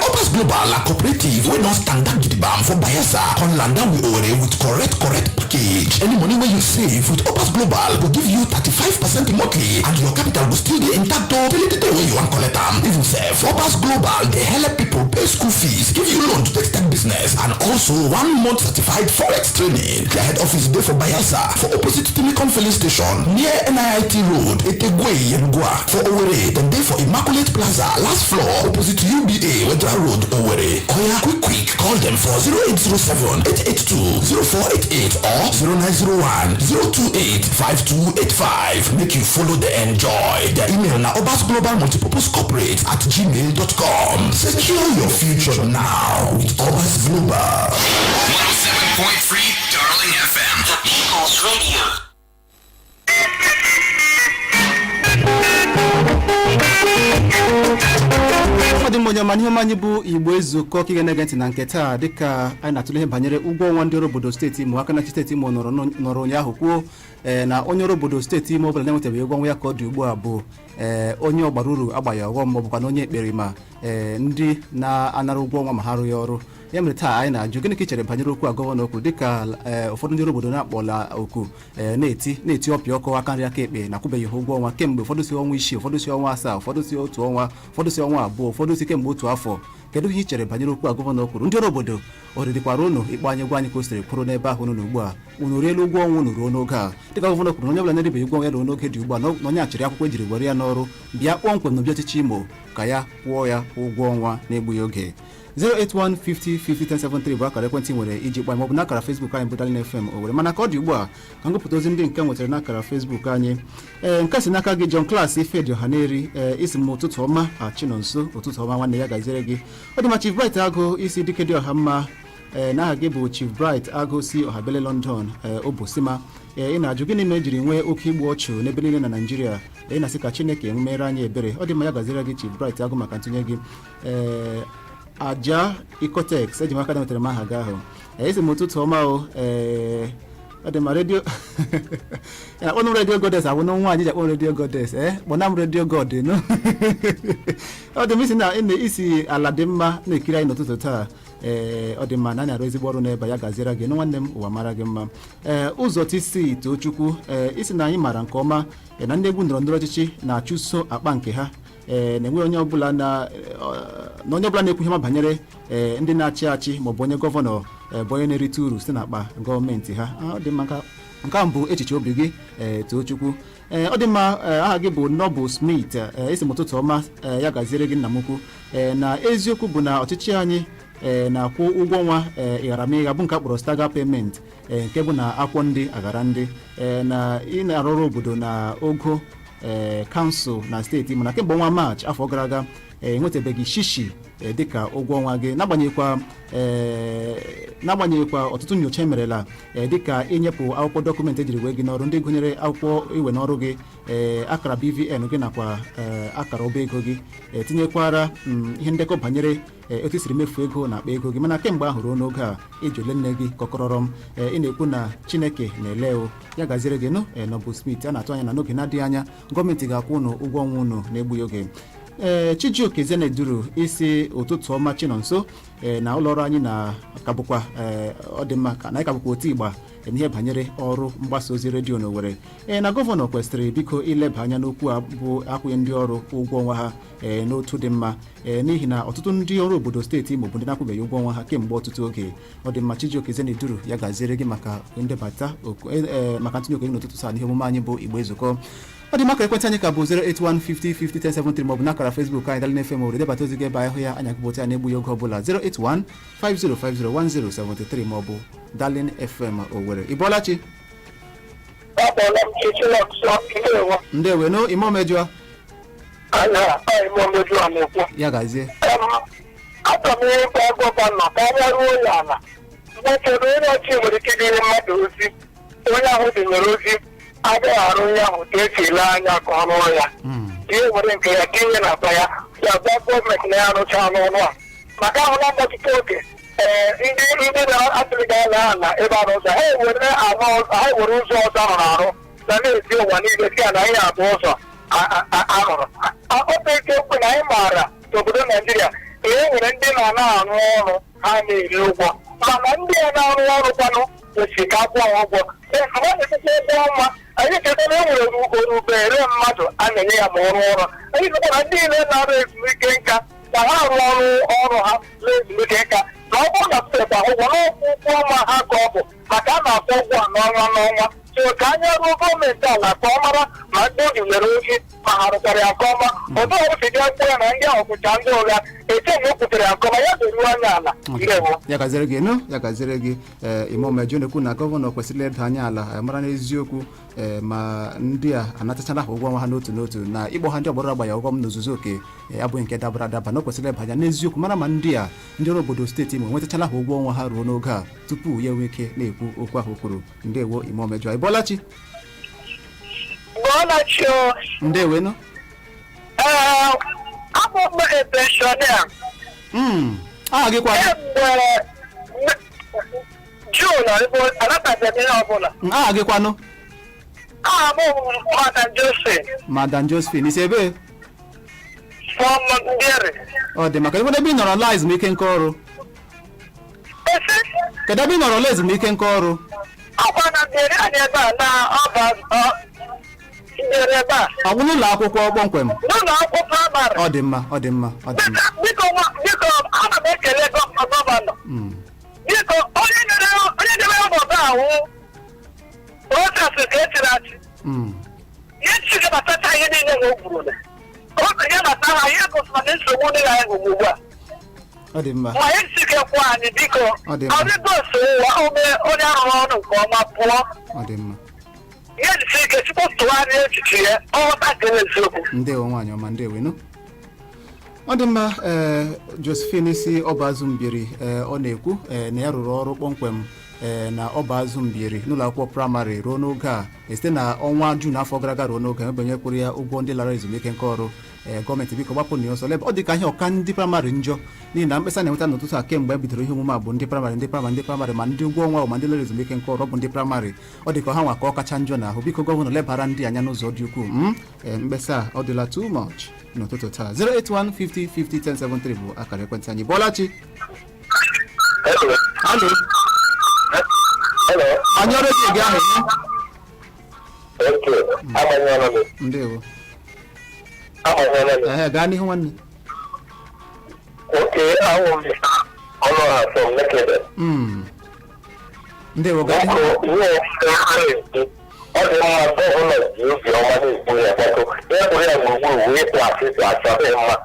Obas Global na cooperative wey don stand gidigbam for Bayelsa, come land with Owerri with correct correct package. Any money wey you save with Obas Global go give you 35% monthly, and your capital go still dey intact o till the day wey you wan collect am. Even sef, Obas Global dey help people pay school fees, give you loan to take start business, and also one month certified forex training. Their head office dey for Bayelsa, for opposite Timicon filling station, near NIIT Road, Etegwe, Yenugua. For Owerri, dem dey for Immaculate Plaza, last floor, opposite UBA, Wedra Road, Owerri. Oya, quick quick, call dem for 0807 882 0488 or 0901 028 5285. Make you follow the enjoy. Their email na obasglobalmultipurposecorporate@gmail.com. Secure your future now with Obas Global. 107.3 Darling FM. The People's Radio. Ọ dị mma, onye ọma, n'ihe ọma anyị bụ Igbo Ezukọ ka ị ga na-ege ntị na nke taa, dịka anyị na-atụle ihe banyere ụgwọ ọnwa ndị ọrụ obodo steeti Imo. Aka na-achị steeti Imo nọrọ ụnyaahụ kwuo na onye ọrụ obodo steeti Imo ọbụla na-enwetabeghị ụgwọ ọnwa ya ka ọ dị ugbu a bụ onye ọgbara uru agbaghị ọghọm, ma ọ bụkwa na onye ekperima, ndị na-anara ụgwọ ọnwa ma ha arụghị ọrụ. Ya mere taa anyị na-ajụ, gịnị ka ị chere banyere okwu a gọvanọ kwuru, dịka ụfọdụ ndị ọrụ obodo na-akpọla oku, na-eti na-eti ọpịa ọkụ aka nri aka ekpe na akwụbeghị ha ụgwọ ọnwa kemgbe, ụfọdụ si ọnwa 6, ụfọdụ si ọnwa 7, ụfọdụ si otu ọnwa, ụfọdụ si ọnwa 2, ụfọdụ si kemgbe otu afọ. Kedu ihe ị chere banyere okwu a gọvanọ kwuru? Ndị ọrụ obodo, ohere dịkwara unu ịkpọ anyị, gwa anyị ka o siri kwuru n'ebe ahụ unu ugbu a. Unu riela ụgwọ ọnwa unu ruo n'oge a? Dịka gọvanọ kwuru na onye ọbụla na-eribeghị ụgwọ ọnwa ya ruo n'oge dị ugbu a, na onye achịrị akwụkwọ ejiri were ya n'ọrụ bịa kpọmkwem n'obi ọchịchị Imo ka ya kwụọ ya ụgwọ ọnwa na-egbughị oge. 08150501073 bụ akara ekwentị nwere iji kpaa, maọbụ n'akara Facebook anyị bụ Darling FM Owerri. Mana ka ọ dị ugbu a, ka ngụpụta ozi ndị nke nwetara n'akara Facebook anyị. Nke si n'aka gị, John Class Ifedi Ọhaneri, isi m ụtụtụ ọma. Achinonso, ụtụtụ ọma nwanne, ya gaziere gị. Ọ dị ma Chief Bright Agụ, isi dike dị ọha mma. N'aha gị bụ Chief Bright Agụ si Ọhabele London, Obosima. Ị na-ajụ gịnị mere ejiri nwee oke igbu ọchụ n'ebe niile na Naijiria. Ị na-asị ka Chineke mere anyị ebere. Ọ dị mma, ya gaziere gị, Chief Bright Agụ, maka ntụnye gị. Aja Ikotex, eji m aka na nwetara m aha gị ahụ. Esi m ụtụtụ ọma o. Ọ dị ma redio ya akpọnụ m Radio Goddess, abụ na nwaanyị ji akpọ m Radio Goddess. Kpọna m Radio God nụ. Ọ dị m isi na isi ala dị mma na-ekiri anyị n'ụtụtụ taa. Ọ dị mma na anyị arụ ezigbo ọrụ n'ebe. Ya gaziere gị nụ nwanne m, ụwa mara gị mma. Ụzọ tc Tochukwu, isi na anyị maara nke ọma na ndị egwu ndọrọ ndọrọ ọchịchị na-achụso akpa nke ha, na-enwe onye ọbụla na onye ọbụla na-ekwu ihe ọma banyere ndị na-achị achị maọbụ onye gọvanọ bụ onye na-erite uru site n'akpa gọọmenti ha. Ọ dị mma, nke a bụ echiche obi gị, Tochukwu. Ọ dị mma. Aha gị bụ Noble Smith. Esi m ụtụtụ ọma, ya gaziere gị nna m ukwu. Na eziokwu bụ na ọchịchị anyị na-akwụ ụgwọ ọnwa ịgharamịgha, bụ nke a kpọrọ stagger payment, nke bụ na akwọ ndị aghara ndị, na ị na-arụrụ obodo na ogo kansụl na steeti. Mana kemgbe ọnwa Maachị afọ gara aga Enwetabeghị shishi dịka ụgwọ ọnwa gị, n'agbanyeghịkwa ọtụtụ nyocha emerela, dịka ịnyepụ akwụkwọ dọkụmentị ejiri wee gị n'ọrụ, ndị gụnyere akwụkwọ iwe n'ọrụ gị, akara BVN gị nakwa akara ọba ego gị, tinyekwara ihe ndekọ banyere etu i siri mefuo ego na akpa ego gị. Mana kemgbe ahụ ruo n'oge a, iji ole nne gị kọkọrọrọ m. Ị na-ekwu na Chineke na-ele o ya gaziere gị nụ. Nọbụ Smith, a na-atụ anya na n'oge na-adịghị anya gọọmenti ga-akwụ unu ụgwọ ọnwa unu na-egbughị oge. Chijioke Zeneduru isi ụtụtụ ọma, Chinonso, na ụlọọrụ anyị na kabụkwa ọ dị mma ka na anyị kabụkwa otu ịgba n'ihe banyere ọrụ mgbasa ozi redio n'Owerri, na gọvanọ kwesịrị biko ileba anya n'okwu a bụ akwụghị ndị ọrụ ụgwọ ọnwa ha n'otu dị mma, n'ihi na ọtụtụ ndị ọrụ obodo steeti Imo bụ ndị na-akwụbeghị ụgwọ ọnwa ha kemgbe ọtụtụ oge. Ọ dị mma, Chijioke Zeneduru, ya gaziere gị maka ndebata maka ntụnye oke gị n'ụtụtụ taa n'ihe omume anyị bụ Igbo Ezukọ. Ọ dị maka ekwentị anyị ka bụ 08150501073, maọbụ n'akara Facebook anyị, Darling FM Owerri. Debata ozi gị ebe anyị hụ ya, anyị agụpụta ya na-egbughị oge ọbụla. 08150501073 maọbụ Darling FM Owerri. Ị bọọla chi? Akpọọla m chi, Chinonso, ndewo. Ndewo no ime omejụa. Anya ime omejụa na-ekwu. Ya gazie. Achọrọ m ịgwa gọvanọ ka ọ bịaruo ya ala. Mgbe ụfọdụ onye ọchị nwere ike idinye mmadụ ozi, onye ahụ dinyere ozi agaghị arụ onye ahụ ka esi ele anya ka ọ rụọ ya. Ihe were nke ya tinye na akpa ya, ya gwa gọọmenti na ya arụcha n'ọrụ a. Maka ahụla m ọtụtụ oge, ee, ndị na-atụrụ ga-ala ala ebe arụ ụzọ ha ewere ala, ha ewere ụzọ ọzọ arụrụ arụ na na-ezi ụwa niile si ya na ihe abụ ụzọ arụrụ. Ọ bụ eziokwu na anyị maara n'obodo Naijiria na e nwere ndị na-ana arụ ọrụ ha na-eri ụgwọ, mana ndị a na-arụ ọrụ kwanụ kwesịrị ka akwụọ ha ụgwọ. Ee, ha na-ekwukwa ụgwọ ọnwa. Anyị cheta na e nwere orubere mmadụ a na-enye ya ma ọ rụọ ọrụ. Anyị cheta na ndị niile na-arụ ezumike nka na ha arụ ọrụ ha na ezumike nka, na ọ bụrụ na steeti ahụ ụgwọ n'ọkwụ ụgwọ ọnwa ha ka ọ bụ maka a na-akwụ ụgwọ a n'ọnwa n'ọnwa. So ka anya ruo gọọmenti ala ka ọ mara ma ndị o nyere ozi ma ha rụkwara ya nke ọma. Ọzọ ọbụsị kwuo ya na ndị ahụ bụcha ndị ụgha eche na o kwutere ya nke ọma, ya doruo anya ala. Ndewo. Ya gaziere gị nụ, ya gaziere gị. Ime omejụ na-ekwu na gọvanọ kwesịrị ileda anya ala, mara n'eziokwu ma ndị a anatachala ha ụgwọ ọnwa ha n'otu n'otu, na ịkpọ ha ndị ọgbara agba ya ụgwọ m n'ozuzu oke abụghị nke dabara adaba, na o kwesịrị ileba anya n'eziokwu mara ma ndị a, ndị ọrụ obodo steeti Imo, nwetachala ha ụgwọ ọnwa ha ruo n'oge a tupu ya enwe ike na-ekwu okwu ahụ o kwuru. Ndewo, ime omejụ. Ị bọọla chi? Bọọla chi o. Ndewo nụ. Ee, abụ m a pensioner. Aha gị kwa? Kemgbe June anatabeghị ihe ọbụla. Aha gị kwanụ? Aha m bụ Madam Josephine. Madam Josephine, isi ebe? From Mbieri. Ọ dị maka ebe ị nọrọ laa ezumike nka ọrụ? Kedu ebe ị nọrọ laa ezumike nka ọrụ? Akwa na Mbieri anyị ebe a na ọba Mbieri ebe a. Ọ bụ n'ụlọ akwụkwọ kpọmkwem? N'ụlọ akwụkwọ praịmarị. Ọ dị mma, ọ dị mma, ọ dị mma. Biko, biko, ana m ekele gọvanọ. Biko, onye nyere onye debe ọnọdụ ahụ Rochas ka echiri achị. Ihe nchi ga-abatacha ihe niile na o gburu ya bata ha ihe gosiri na nsogbu dị anyị bụ ugbu a. Ọ dị mma. Ma ihe nchi ga-ekwu anyị, biko. Ọ dị mma. Ọdịgosi ụwa ome onye arụrụ ọrụ nke ọma pụọ. Ọ dị mma. Ihe nchi ike Chukwu tụgharịa echiche ya, ọghọta nke eziokwu. Ndewo, nwaanyị ọma, ndewo nụ. Ọ dị mma. Josephine si ọba azụ Mbieri, ọ na-ekwu na ya rụrụ ọrụ kpọmkwem na ọba azụ Mbieri n'ụlọ akwụkwọ praịmarị ruo n'oge a, site na ọnwa Jun afọ gara aga ruo n'oge ebenye kwụrụ ya ụgwọ ndị lara ezumike nke ọrụ. Gọọmenti, biko gbapụ na ya ọsọ lebe. Ọ dị ka ihe ọka ndị praịmarị njọ, n'ihi na mkpesa na-enweta n'ụtụtụ a kemgbe e bidoro ihe omume a bụ ndị praịmarị, ndị praịmarị, ndị praịmarị, ma ndị ụgwọ ọnwa ma ndị lara ezumike nke ọrụ, ọ bụ ndị praịmarị ọ dị ka ha nwa ka ọ kacha njọ n'ahụ. Biko, gọvanọ, lebara ndị anya n'ụzọ dị ukwuu. Mkpesa a ọ dịla too much n'ụtụtụ taa. 081 50 50 1073 bụ akara ekwentị anyị. Bọlachi, alo. Anyị ọrụ gị ahụ. Ndewo. Ehe, gaa n'ihu, nwanne. Okay, awụ m ọnụ from Nekede. Ndewo, gaa n'ihu. Biko, ihe a na-ekwu ọ dị mma. Gọvanọ ji obi ọma na-ekwu ya kpọtụ ya bụrụ ya gburugburu wee ịtụ asị, ịtụ asị ọ dịghị mma.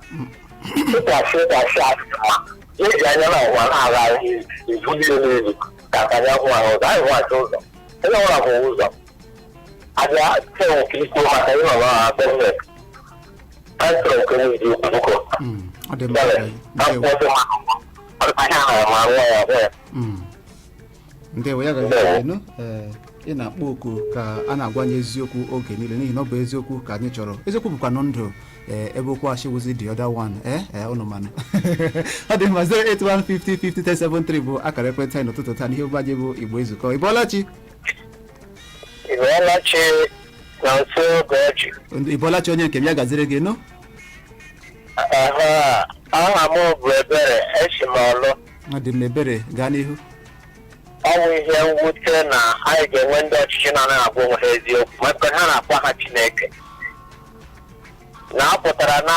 Ịtụ asị, ịtụ asị adịghị mma. Ya eji anya na ụwa na-agha ebuli elu elu ka ka anya hụ ahụ ụzọ. Anyị hụ achọ ụzọ, onye ọbụla hụ ụzọ abịa chee nke ikwu maka ịnọ na gọọmenti. Anyị chọrọ nke nwunye eziokwu bụkọ. Ọ dị mma. Ndewo. Ndewo, ya gaziere. Ee, ị na-akpọ oku ka a na-agwa anyị eziokwu oge niile, n'ihi na ọ bụ eziokwu ka anyị chọrọ. Eziokwu bụkwa nụ ndụ. Ee, ebe okwu achị wụzi the other one. Ee, ụnụ manụ ọ dị mma. 08150501073 bụ akara ekwentị anyị n'ụtụtụ taa n'ihe obe anyị bụ Igbo Ezukọ. Ị bọọla chi? Ị bọọla chi na nso oge ọchị. Ị bọọla chi, onye nke m, ya gaziri gị nụ. Aha m bụ Ebere, esi m Ọlụ. Ọ dị m, Ebere, gaa n'ihu. Ọ bụ ihe mwute na anyị ga-enwe ndị ọchịchị na-anaghị agwa onwe ha eziokwu, maka ha na-akpọ ha Chineke. Na a pụtara na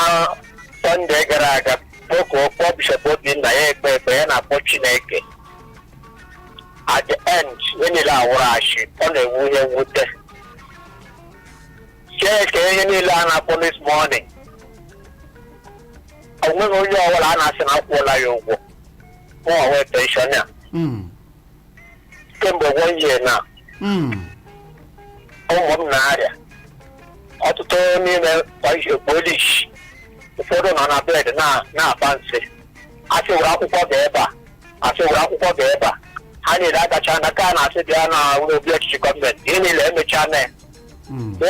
Sọnde gara aga kpọkuo, kpọọ Bishọp Obinna, ya ekpe ekpe, ya na-akpọ Chineke. At the end, ihe niile awụrụ ashị. Ọ na-ewu ihe mwute. Chineke, ihe niile a na-akpọ this morning, o nweghị onye ọbụla a na-asị na akwụọla ya ụgwọ. Mụnwa nwee pensioner kemgbe one year na ụmụ m na-arịa, ọtụtụ n'ime polish, ụfọdụ nọ na bed na-aba nsị. Asị were akwụkwọ ga ebe a, asị were akwụkwọ ga ebe a. Ha niile agacha na ka a na-asị bịa na ụlọ obi ọchịchị gọọmenti. Ihe niile emechaa na ya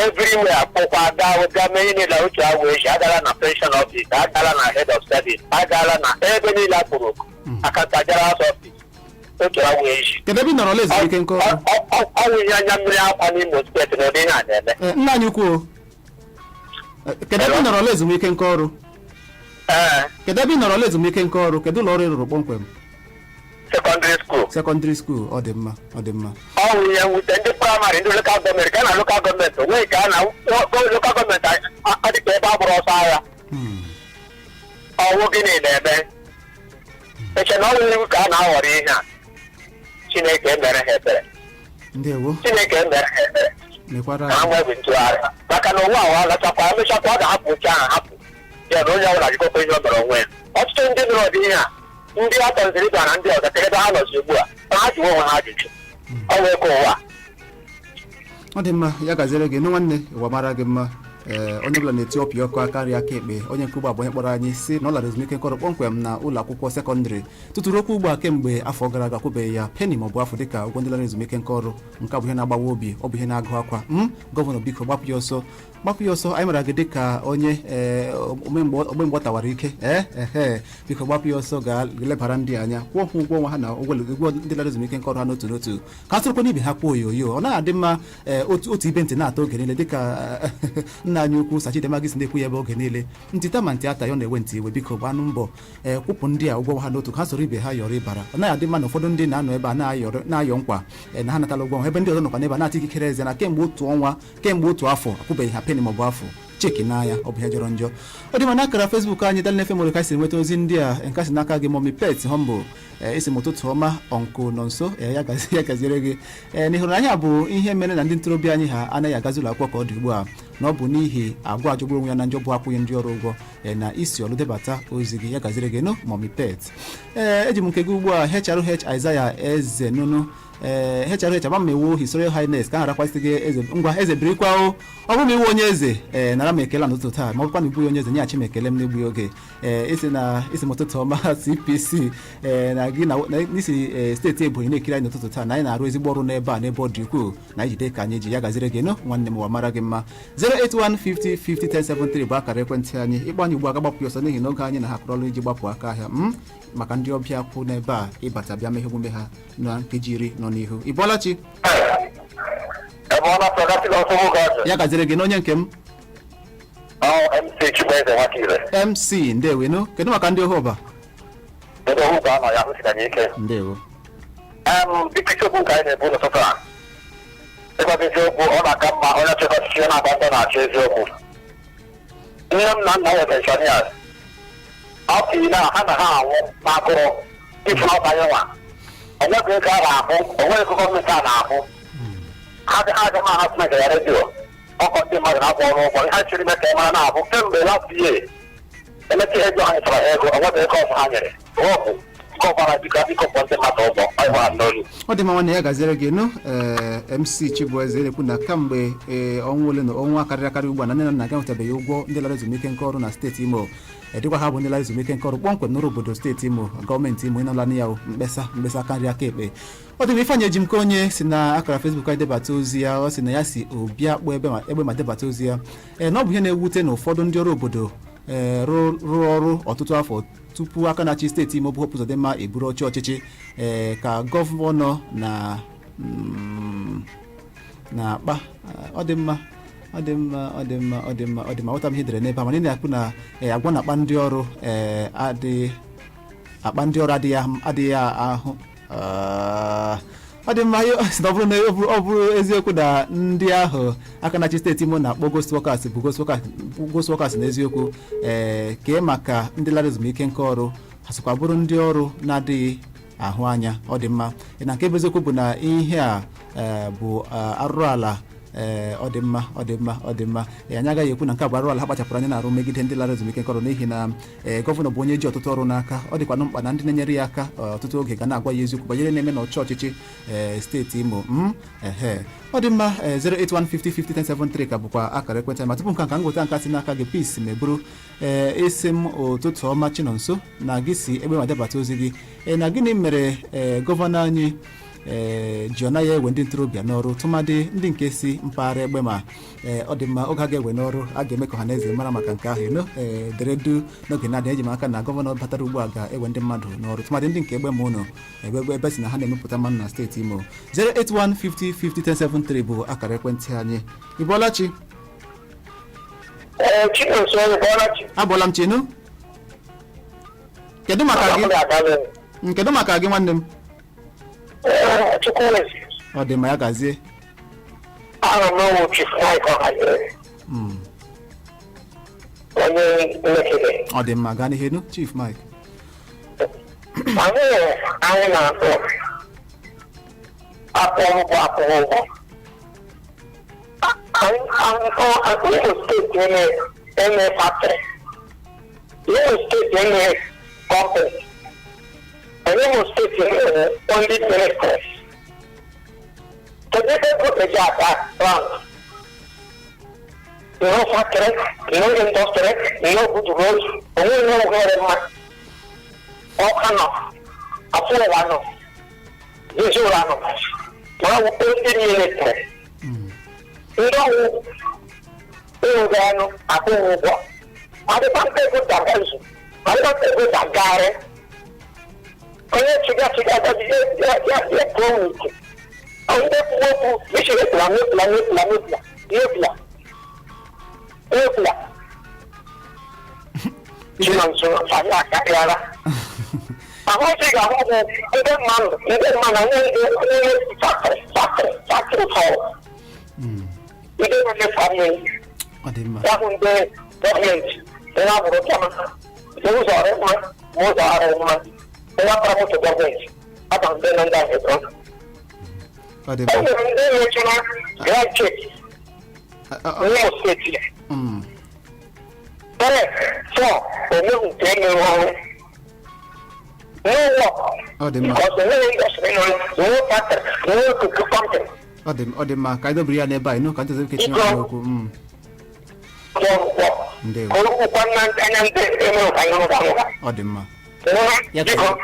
everywhere, akpụkwa gaa gaa mee ihe niile otu awụ echi. Agala na pension office, agala na head of service, agala na ebe niile akpụrụ oku, accountant general's office, otu awụ echi. Kedu ebe ị nọrọ ezumike nke ọrụ? Ọnwụ ihe anya mmiri akwa n'Imo Steeti na ụdị ihe a na-eme. Ee, nna anyị ukwu o. Kedu ebe ị nọrọ ezumike nke ọrụ? Ee. Kedu ebe ị nọrọ ezumike nke ọrụ? Kedu ụlọ ọrụ ị rụrụ kpọmkwem? Secondary school. Secondary school, ọ dị mma, ọ dị mma. Ọ bụ ihe mwute. Ndị primary, ndị local gọọmenti, ka na local gọọmenti onweghị ka a na local gọọmenti adịka ebe a gbara ọsọ agha. Ọwụ gịnị na-eme? Eche na ọnwụ iwu ka a na-aghọrọ ihe a. Chineke emere ha ebere. Ndewo. Chineke emere ha ebere. Mekwara ka ha nwee ntụgharị, maka na ụwa awa lachakwa, emechakwa, ọ ga-ahapụ oche ahụ, hapụ ya na onye ọbụla jikọkwa ihe ọ mere onwe ya. Ọtụtụ ndị nụrụ ọdị ihe a, ndị a tọziri ịba na ndị ọzọ, kedụ ebe ha nọzi ugbu a? Ma ha jụwa onwe ha ajụjụ. Ọ wee ka ụwa. Ọ dị mma, ya gaziere gị nụ nwanne. Ụwa mara gị mma. Ee, onye ọbụla na-eti ọpị ọkụ aka nri aka ekpe. Onye nke ugbu a bụ onye kpọrọ anyị si na ọ lara ezumike nkọrọ kpọmkwem na ụlọ akwụkwọ sekọndịrị, tụtụrụ okwu ugbu a kemgbe afọ gara aga kwụbeghị ya peni maọbụ afọ dịka ụgwọ ndị lara ezumike nke ọrụ. Nke a bụ ihe na-agbawa obi, ọ bụ ihe na-agụ akwa m. Gọvanọ, biko, gbapụ ya ọsọ, gbapụ ya ọsọ. Anyị mara gị dịka onye ee ogbe mgbe ọ tawara ike. Ee, ehe, biko, gbapụ ya ọsọ, gaa lebara ndị anya, kwụọ ha ụgwọ ọnwa ha na ụgwọ ndị lara ezumike nke ọrụ ha n'otu n'otu, ka a sịrịkwa n'ibe ha kwuo oyoyo. Ọ naghị adị mma ee otu otu ibe ntị na-ata oge niile, dịka nna anyị ukwu Sachidema gị si na-ekwu ya ebe oge niile, ntị ta ma ntị ata ya, ọ na-ewe ntị iwe. Biko, gbanụ mbọ ee kwụpụ ndị a ụgwọ ha n'otu, ka ha soro ibe ha yọrọ ịbara. Ọ naghị adị mma na ụfọdụ ndị na-anọ ebe a na-ayọ nkwa na ha natala ụgwọ ha, ebe ndị ọzọ nọkwa n'ebe a na-ata ikikere eze na kemgbe otu ọnwa, kemgbe otu afọ, akwụbeghị ha peni maọbụ afọ cheki n'anya. Ọ bụ ihe jọrọ njọ. Ọ dị ma n'akara Facebook anyị Darling FM nwere ka si nweta ozi ndị a. Nke si n'aka gị, Mọmi Pet Humble, isi m ụtụtụ ọma, ọnkụ nọ nso. Ya gazi, ya gaziere gị. Ee, n'ihụrụ anya bụ ihe mere na ndị ntorobịa anyị ha anaghị agazi ụlọ akwụkwọ ka ọ dị ugbu a, na ọ bụ n'ihi agwa ajọgburu onwe ya na njọ bụ akwụghị ndị ọrụ ụgwọ. Ee, na isi ọlụ debata ozi gị, ya gaziri gị nụ, Mọmi Pet. Ee, eji m nke gị ugbu a, HRH Isaiah Eze Nunu. Ee, HRH agbamewo His Royal Highness, ka a gharakwasị gị eze. Ngwa, eze birikwa o. Ọ bụrụ na iwu onye eze, ee, nara m ekele n'ụtụtụ taa. Ma ọ bụrụkwa na ibu onye eze, nyeghachi m ekele m n'egbughị oge. Ee, isi na isi m ụtụtụ ọma, CPC. Ee, na gị na n'isi ee steeti Ebonyi na-ekiri anyị n'ụtụtụ taa, na anyị na-arụ ezigbo ọrụ n'ebe a n'ebe ọ dị ukwuu na ijide ka anyị ji. Ya gaziri gị nụ nwanne m, ụwa mara gị mma. 08150 50 1073 bụ akara ekwentị anyị. Ịkpọ anyị ugbu a ga-agbapụ ya ọsọ, n'ihi na oge anyị na ha akụrụ ọrụ iji gbapụ aka ahịa m maka ndị ọbịa kwụ n'ebe a ịbata bịa mee ihe omume ha na nkeji 10 nọ n'ihu. Ị bọọla chi? Ebe ọ na-apụta ọsọ nwoke ọzọ. Ya gaziri gị n'onye nke m. Ọ MC Chibueze Nwakire. MC, ndewenu. Kedu maka ndị ohu ọba? Ndị ohu ka anọ ya hụ siri anyị ike. Ndewo. Biko, isiokwu nke anyị na-ebu n'ụtụtụ a, ịgwa gị eziokwu, ọ na-aka mma onye chịkọ ọchịchị ya na-agba mbọ na-achọ eziokwu. Nne m na nna m pensioners afọ iri na ha na ha anwụ n'agụrụ ifu ọbanye nwa, onweghị ego a na-ahụ, onweghị ego gọọmenti a na-ahụ. Ha dị ha agaghị ahapụ maka ya redio ọkọ ndị mmadụ na-akwụ ọrụ ụgwọ ihe chịrị ime ka ị mara na-abụ kemgbe last year emecha ego ha nyetara ha ego, onweghị ego ọzọ ha nyere. Wọpụ Gọvanọ, biko, biko, kwụọ ndị mmadụ ụgwọ ọ bụ n'olu. Ọ dị mma, nwanne, ya gaziere gị nụ. Ee, MC Chibueze na-ekwu na kamgbe ee ọnwa ole na ọnwa karịrị akarị ugbu a na nne na nna ga-enwetabeghị ụgwọ ndị lara ezumike nka ọrụ na steeti Imo. Edịkwa ha bụ ndị lara ezumike nka ọrụ kpọmkwem n'ọrụ obodo steeti Imo, gọọmenti Imo ịnọla ya mkpesa mkpesa aka nri aka ekpe. Ọ dị m Ifeanyị Ejimke, onye si na akara Facebook anyị debata ozi ya. Ọ sị na ya si obi akpụ ebe ma egbe ma debata ozi ya. Ee, na ọ bụ ihe na-ewute na ụfọdụ ndị ọrụ obodo ee rụrụ ọrụ ọtụtụ afọ tupu aka na-achị steeti Imo bụ Hope Uzodimma eburu oche ọchịchị, ee ka gọvanọ na na-akpa. Ọ dị mma, ọ dị mma, ọ dị mma, ọ dị mma, ọ dị mma. Ghọta m ihe edere n'ebe a, mana ị na-ekwu na ee agwa na-akpa ndị ọrụ ee adịghị akpa ndị ọrụ adịghị ahụ. Ọ dị mma. Sị na ọ bụrụ na ọ bụrụ eziokwu na ndị ahụ aka na-achị steeti Imo na-akpọ ghost workers bụ ghost workers, ghost workers na eziokwu, ee kee maka ndị lara ezumike nka ọrụ ha sịkwa bụrụ ndị ọrụ na-adịghị ahụ anya. Ọ dị mma na nke bụ eziokwu bụ na ihe a bụ arụrụ ala. Ee, ọ dị mma, ọ dị mma, ọ dị mma. Ee, anyị agaghị ekwu na nke a bụ arụrụ ala ha kpachapụrụ anya na-arụ megide ndị lara ezumike nka ọrụ, n'ihi na ee gọvanọ bụ onye ji ọtụtụ ọrụ n'aka. Ọ dịkwanụ mkpa na ndị na-enyere ya aka ọtụtụ oge ga na-agwa ya eziokwu banyere na-eme n'ọchị ọchịchị ee steeti Imo. Ehe, ọ dị mma. Ee, 08150501073 ka bụkwa akara ekwentị. Ma tupu nke a, ka m gweta nka si n'aka gị. Peace meburu ee isi m, ụtụtụ ọma Chinonso, na gị si ebe ma debata ozi gị. Ee, na gịnị mere ee gọvanọ anyị ee ji ọ naghị ewe ndị ntorobịa n'ọrụ, tụmadị ndị nke si mpaghara egbe? Ma ee ọ dị mma, oge a ga-ewe n'ọrụ, a ga-eme ka ọha na eze mara maka nke ahụ eno. Ee, dere du n'oge na-adịghị, eji m aka na gọvanọ batara ugbu a ga-ewe ndị mmadụ n'ọrụ, tụmadị ndị nke egbe ma ụnụ ebe ebe si na ha na-emepụta mmanụ na steeti Imo. 08150501073 bụ akara ekwentị anyị. Ị bọọla chi? Ee, Chinonso, ị bọọla chi? Abọọla m chinu. Kedu maka gị? Kedu maka gị, nwanne m? Chukwuezi. Ọ dị mma, ya gazie. Aha m wụ Chief Mike Ọhaziri, onye Mmekede. Ọ dị mma, gaa n'ihe nu, Chief Mike. Anyị na-atụ akwụ ụgwọ, akwụ ụgwọ. Imo steeti eme factory, Imo steeti eme company, Imo steeti eme only ministers. Kedu ebe ego eji aka round? No factory, no industry, no good road, onwe ihe nwere mma. Ọka nọ, afụwa nọ, visual nọ, ma ọ bụ ndị military. Ndị ọwụ ịrụga anụ akwụghị ụgwọ. Adịkwa mkpa ego dagazu, adịkwa mkpa ego dagharị. Onye chiga chiga agaji ya ya ya pụọ n'ike. Ndị kwuo okwu, isi epula n'epula n'epula n'epula n'epula n'epula. Chinonso, anyị akarịala. Ahụ ị ga-ahụ bụ ndị mmadụ, ndị mmadụ ndị onye factory, factory, factory fọrọ. Ndị nwere family. Ọ dị mma. Ya bụ ndị gọọmenti ndị agbụrụ kama ma ụzọ ọrụ mma ma ụzọ ọrụ mma, nwa kpara moto gọọmenti aba ndị nọ ndị ahụ. Ọ dị E mma. nwere ndị mechara graduate n'Imo steeti ya three, four, onweghị nke emere ọrụ, no work. Ọ dị mma. Because onweghị industry nọ, no factory, no cook company. Ọ dị mma, ka anyị dobiri ya n'ebe a ịnụ ka ndị ọzọ ike tinye ọnụ n'okwu. Work. Ndewo. Ka orukwa na anya ndị emere ka ihe rụga rụga. Ọ dị mma,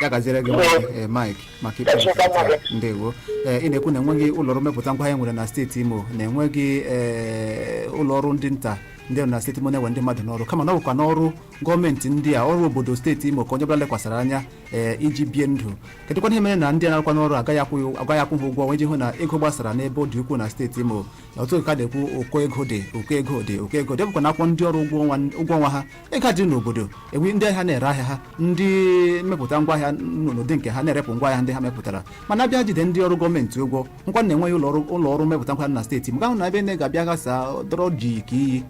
ya gaziere gị nwanne, ee, Mike, maka ikpe nke taa. Ndewo. Ee, ị na-ekwu na enweghị ụlọ ọrụ mmepụta ngwaahịa nwere na steeti Imo, na enweghị ee ụlọ ọrụ ndị nta ndị nọ na steeti Imo na-ewe ndị mmadụ n'ọrụ, kama na ọ bụkwa n'ọrụ gọọmenti ndị a, ọrụ obodo steeti Imo, ka onye ọbụla lekwasịrị anya ee iji bie ndụ. Kedụkwana ihe mere na ndị a na-arụkwa n'ọrụ agaghị akwụ ha ụgwọ, iji hụ na ego gbasara n'ebe ọ dị ukwuu na steeti Imo? Na otu ka na-ekwu ụkọ ego dị, ụkọ ego dị, ụkọ ego dị, ọ bụkwa na akwụ ndị ọrụ ụgwọ ọnwa ha, ego adịrị n'obodo enwe ndị ahịa na-ere ahịa ha, ndị mmepụta ngwaahịa n'ụdị nke ha na-erepụ ngwaahịa ndị ha mepụtara, mana abịa jide ndị ọrụ gọọmenti ụgwọ nkwa na enweghị ụlọ ọrụ mmepụta ngwaahịa na steeti m gahụ na ebe nne ga-abịa ghasa dọrọ ji ka iyi.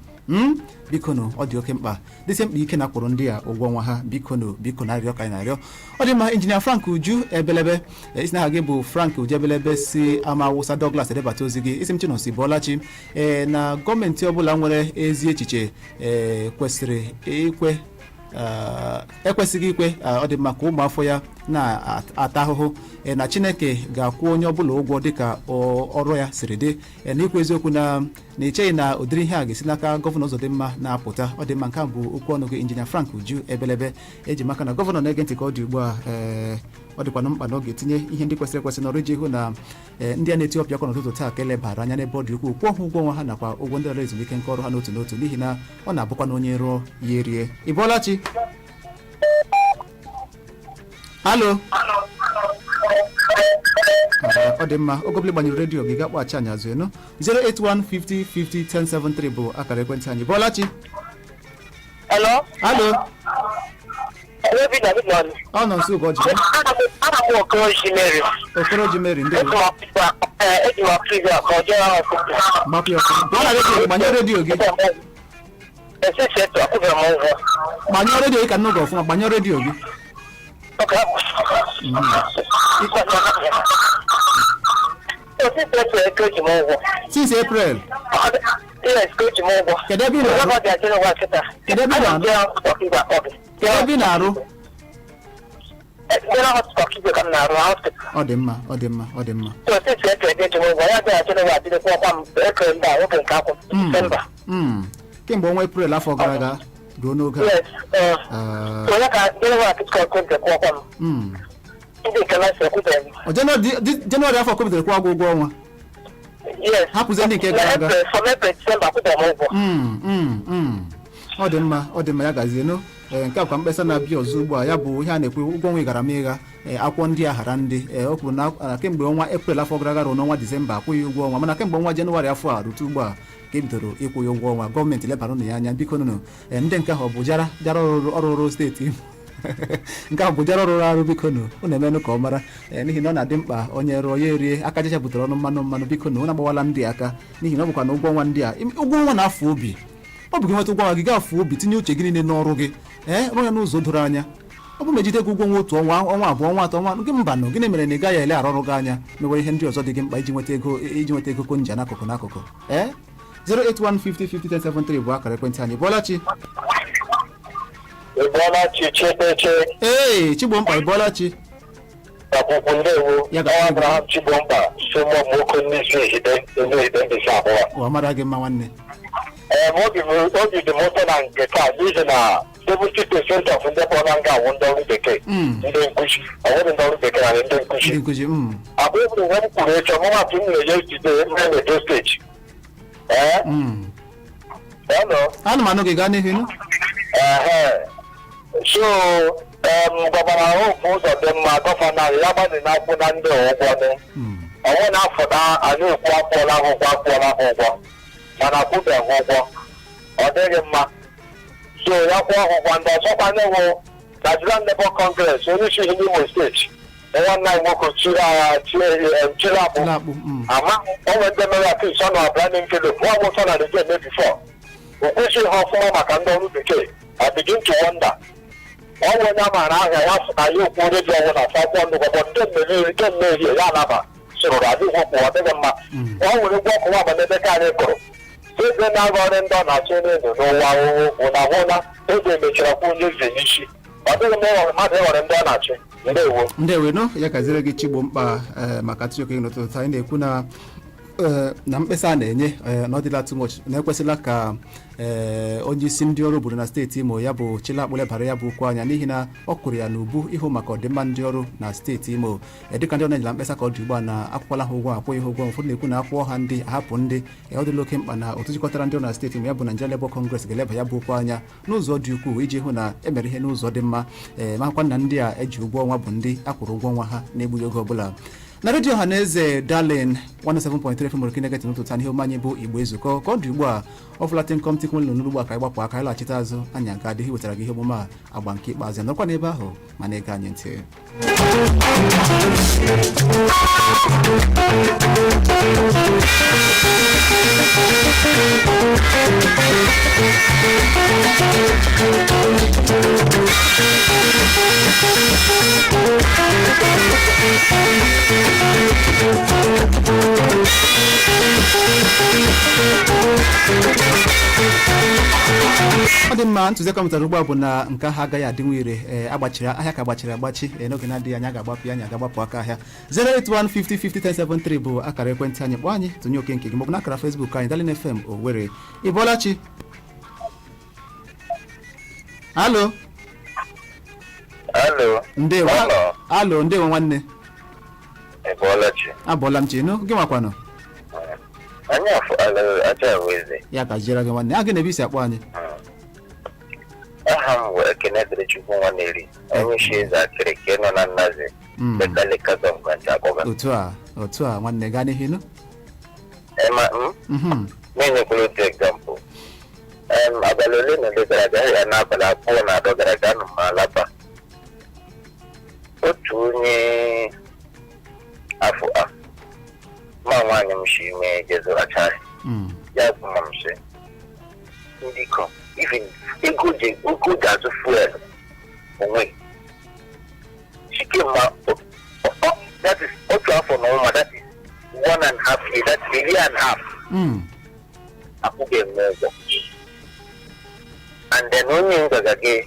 Biko nụ, ọ dị oke mkpa, dịsie mkpa ike na akwụrụ ndị a ụgwọ ọnwa ha. Biko nụ, biko na arịrịọ ka anyị na-arịọ. Ọ dị mma. Injinia Frank Uju Ebelebe, isi na aha gị bụ Frank Uju Ebelebe, si ama Awụsa Douglas edebata ozi gị. Isi m, Chinonso, bọọlachi. Ee, na gọọmenti ọbụla nwere ezi echiche ee kwesịrị ikwe, ekwesịghị ikwe ọ dị mma ka ụmụafọ ya Na-ata ahụhụ na Chineke ga-akwụ onye ọbụla ụgwọ dịka ọrụ ya siri dị. Na ikwu eziokwu na echeghị na ụdịrị ihe a ga-esi n'aka Gọvanọ Ụzọdịmma na-apụta. Ọ dị mma, nke a bụ okwu ọnụ gị, Injinia Frank Uju Ebelebe. Eji maka na gọvanọ na-ege ntị ka ọ dị ugbu a, ee, ọ dịkwanụ mkpa na ọ ga-etinye ihe ndị kwesịrị ekwesị n'ọrụ iji hụ na ndị a na-eti ọpịa akwa n'ụtụtụ taa ka elebara anya n'ebe ọ dị ukwuu, kwụọ ha ụgwọ ọnwa ha nakwa ụgwọ ndị ọrụ ezumike nke ọrụ ha n'otu n'otu, n'ihi na ọ na-abụkwa na onye rụọ ya erie. Ị bọọla chi? Alo. Ọ dị mma, oge ọbụla gbanyere redio gị, ga-akpọghachi anyị azụ enu. 08150 50 1073 bụ akara ekwentị anyị. Bọọla chi? Hello? Alo. Hello, Peter, good morning. Ọ nọ nso Ụgọji. Ana m Okoroji Mary. Okoroji Mary, ndewo. Eji m ọkụ ka ọ jee ọkụkọ. Gbapụ ya ọkụ. Pụọ na redio gị, gbanyụọ redio gị. Esisi etu akwụbere m ụgwọ. Gbanyụọ redio gị ka nụ gị ọfụma, gbanyụọ redio gị. Esisi etu eke ji m ụgwọ. Since April? Yes, ka eji m ụgwọ. Kedu ebe ị na-arụ? Ụgwọ dị adị n'ụwa kịta. Kedu ebe ị na-arụ? Kedu ebe ị na-arụ? General Hospital Okigwe ka m na-arụ, hospital. Ọ dị mma, ọ dị mma, ọ dị mma. So since etu eke ji m ụgwọ, ya dị adị n'ụwa adịdịkwa ọkwa m April ndị a, oge nke akwụ, December. Kemgbe ọnwa April afọ gara aga ruo n'oge a. Yes, Ah, so ya ka General Hospital Okigwe kwụọ ọkwa m. Ndị nke na-esi ekwubeghị. Ọ Jenụwarị afọ kọpụtara kwụọ ụgwọ ọnwa? Yes. Hapụzie ndị nke gara aga. Na April, from April, December, akwụbeghị m ụgwọ. Ọ dị mma, ọ dị mma, ya gazienụ. Ee, nke a kwa mkpesa na-abịa ọzọ ugbu a, ya bụ ihe a na-ekwu ụgwọ ọnwa ịgara m ịgha. Ee, akwụkwọ ndị a ghara ndị. Ee, o kwuru na kemgbe ọnwa Eprel afọ gara aga ruo n'ọnwa Disemba akwụghị ụgwọ ọnwa, mana kemgbe ọnwa Jenụwarị afọ a rute ugbu a ka e bidoro ịkwụ ya ụgwọ ọnwa. Gọọmenti lebara ụnụ ya anya, biko nụnụ. Ee, ndị nke ahụ ọ bụ jara jara ọrụrụ steeti Imo. Nke ahụ bụ jara ọrụrụ arụ, biko nụ unu emenụ ka ọ mara. Ee, n'ihi na ọ na-adị mkpa onye rụọ ya erie, aka jacha butere ọnụ mmanụ mmanụ. Biko nụ, unu agbawala ndị aka, n'ihi na ọ bụkwa na ụgwọ ọnwa ndị a, ụgwọ ọnwa na-afụ obi. Ọ bụ gị nweta ụgwọ ọnwa gị, ga-afụ obi, tinye uche gị niile n'ọrụ gị, ee, rụọ ya n'ụzọ doro anya. Ọ bụ ma ejide gị ụgwọ ọnwa otu ọnwa, ọnwa abụọ, ọnwa atọ, ọnwa gị, mbanụ. Gịnị mere na ị gaghị eleghara ọrụ gị anya, mewe ihe ndị ọzọ dị gị mkpa iji nweta ego, iji nweta ego konja n'akụkụ n'akụkụ? Ee, 08150501073 bụ akara ekwentị anyị. Bọọla chi? Ị bọọla chi, Chepeche? Ee, Chigbomkpa, ị bọọla chi? Akwụkwọ, ndewo. Ya Ọ ga-adị. Abraham Chigbomkpa, so mụ nwoke n'isi ehide ezi ehide mbisi abụọ. Ụwa mara gị mma, nwanne. Ee, ma obi dị m ụtọ na nke taa n'ihi na 70% of ndị kpọrọ na nga awụ ndị ọrụ bekee, ndị nkuzi, ọ bụghị ndị ọrụ bekee na ndị nkuzi. Ndị nkuzi. Abụ eburu mgbe m kwuru echi ọmụmatụ m na-enye ejide m na Edo Steeti. Ee? Hello? Ana m anụ gị, gaa n'ihu nụ. Ehe. So, Gọvanọ Hope Ụzọdịmma, gọvanọ anyị, ya gbalị na-akwụ na ndị ụgwọ nụ. Ọnwụ na-afụta anyị ekwu akwụọla ha ụgwọ, akwụọla ha ụgwọ, mana akwụbeghị ha ụgwọ, ọ dịghị mma. So ya kwụọ ha ụgwọ. Ndị ọzọkwa wụ Nigerian Labour Congress, onye isi n'Imo Steeti, nwanne anyị nwoke Chiri Akpụ ama onwe ndị mere apis ọ na Abraham Nkelo nwa m ụtọ na Nigeria eme before o kwesịghị ha ọfụma maka ndị ọrụ bekee. I begin to wonder, ọ bụ onye a maara ahịa ya sị na ya okwu redio ọnwụ na akwụkwọ nnukwu bụ ndị mmeri nke mmehie ya anaba sịrụrụ adịghị okwu, ọ dịghị mma. Ọ nwere ụgwọ ọkụ nwa n'ebe ka anyị kụrụ eze na-agụ ọrụ ndị ọ na-achọ n'elu n'ụwa ahụhụ na hụla eze mechara kwụ onye eze n'isi. Ọ dịghị mma ịghọrọ mmadụ, ịghọrọ ndị ọ na-achị. Ndewo. Ndewo, ya gaziri gị, Chigbomkpa. Ee, maka tioke n'ụtụtụ anyị na-ekwu na ee, na mkpesa a na-enye, ee, na ọ dịla too much, na ekwesịla ka ee, onye isi ndị ọrụ obodo na steeti Imo, ya bụ Chilakpụ, lebara ya bụ okwu anya, n'ihi na ọ kụrụ ya n'ubu ịhụ maka ọdịmma ndị ọrụ na steeti Imo. Ee, dịka ndị ọrụ na-enyela mkpesa ka ọ dị ugbu a na akwụkwala ha ụgwọ, akwụghị ha ụgwọ. Ụfọdụ na-ekwu na akwụọ ha ndị ahapụ ndị. Ee, ọ dịla oke mkpa na otu jikọtara ndị ọrụ na steeti Imo, ya bụ Nigeria Labour Congress, ga-eleba ya bụ okwu anya n'ụzọ dị ukwuu iji hụ na emere ihe n'ụzọ dị mma. Ee, makwa na ndị a eji ụgwọ ọnwa bụ ndị akwụrụ ụgwọ ọnwa ha na-egbughị oge ọbụla. Na redio ọha na eze Darling 107.3 FM nwere kinegeti n'ụtụtụ taa n'ihe omume anyị bụ Igbo Ezukọ. Ka ọ dị ugbu a, ọ fụla nkọm tikwu nụrụ ugbu a ka anyị gbapụ aka, anyị laghachite azụ, anyị aga adịghị wetara gị ihe omume a agba nke ikpeazụ ya. Nọrọkwa n'ebe ahụ ma na-ege anyị ntị. Thank you. Ọ dị mma. Ntụziaka m mụtara ugbu a bụ na nke ahụ agaghị adịnwu ire. Ee, agbachiri ahịa ka agbachiri agbachi. Ee, n'oge na-adịghị anya ga-agbapụ ya, anyị aga-agbapụ aka ahịa. 08150501073 bụ akara ekwentị anyị. Kpọọ anyị, tụnye oke nke gị, maọbụ n'akara Facebook anyị, Darling FM Owerri. Ị bọọla chi? Alo? Alo. Ndewo. Hello. Alo, ndewo nwanne. Ị bọọla chi? Abọọla m chi nụ. Gị nwakwanụ? Anyị afọ aja bụ eze. Ya gaziere gị nwanne. A gị na ebe isi akpọ anyị? Aha m bụ Ekene dịrị Chukwu Nwaneri, onye isi eze akịrị ka nọ na Nnazi, Bekalika gọọmenti Akpọga. Otu a, otu a nwanne, gaa n'ihu nụ. Ema m na-enyekwara otu egzampụl. Abalị ole na ole gara aga ya, n'abalị 23 gara aga, anọ m Alaba. Otu onye afọ a ma nwaanyị m si ime jezụrachara ya bụ ma m sị ndị ikom even ego ji ego ji azụ fuel onwe chike ma that is otu afọ na ụma, that is 1.5 year, that is a year and a half, akwụghị m ụgwọ. And then onye ngaga gị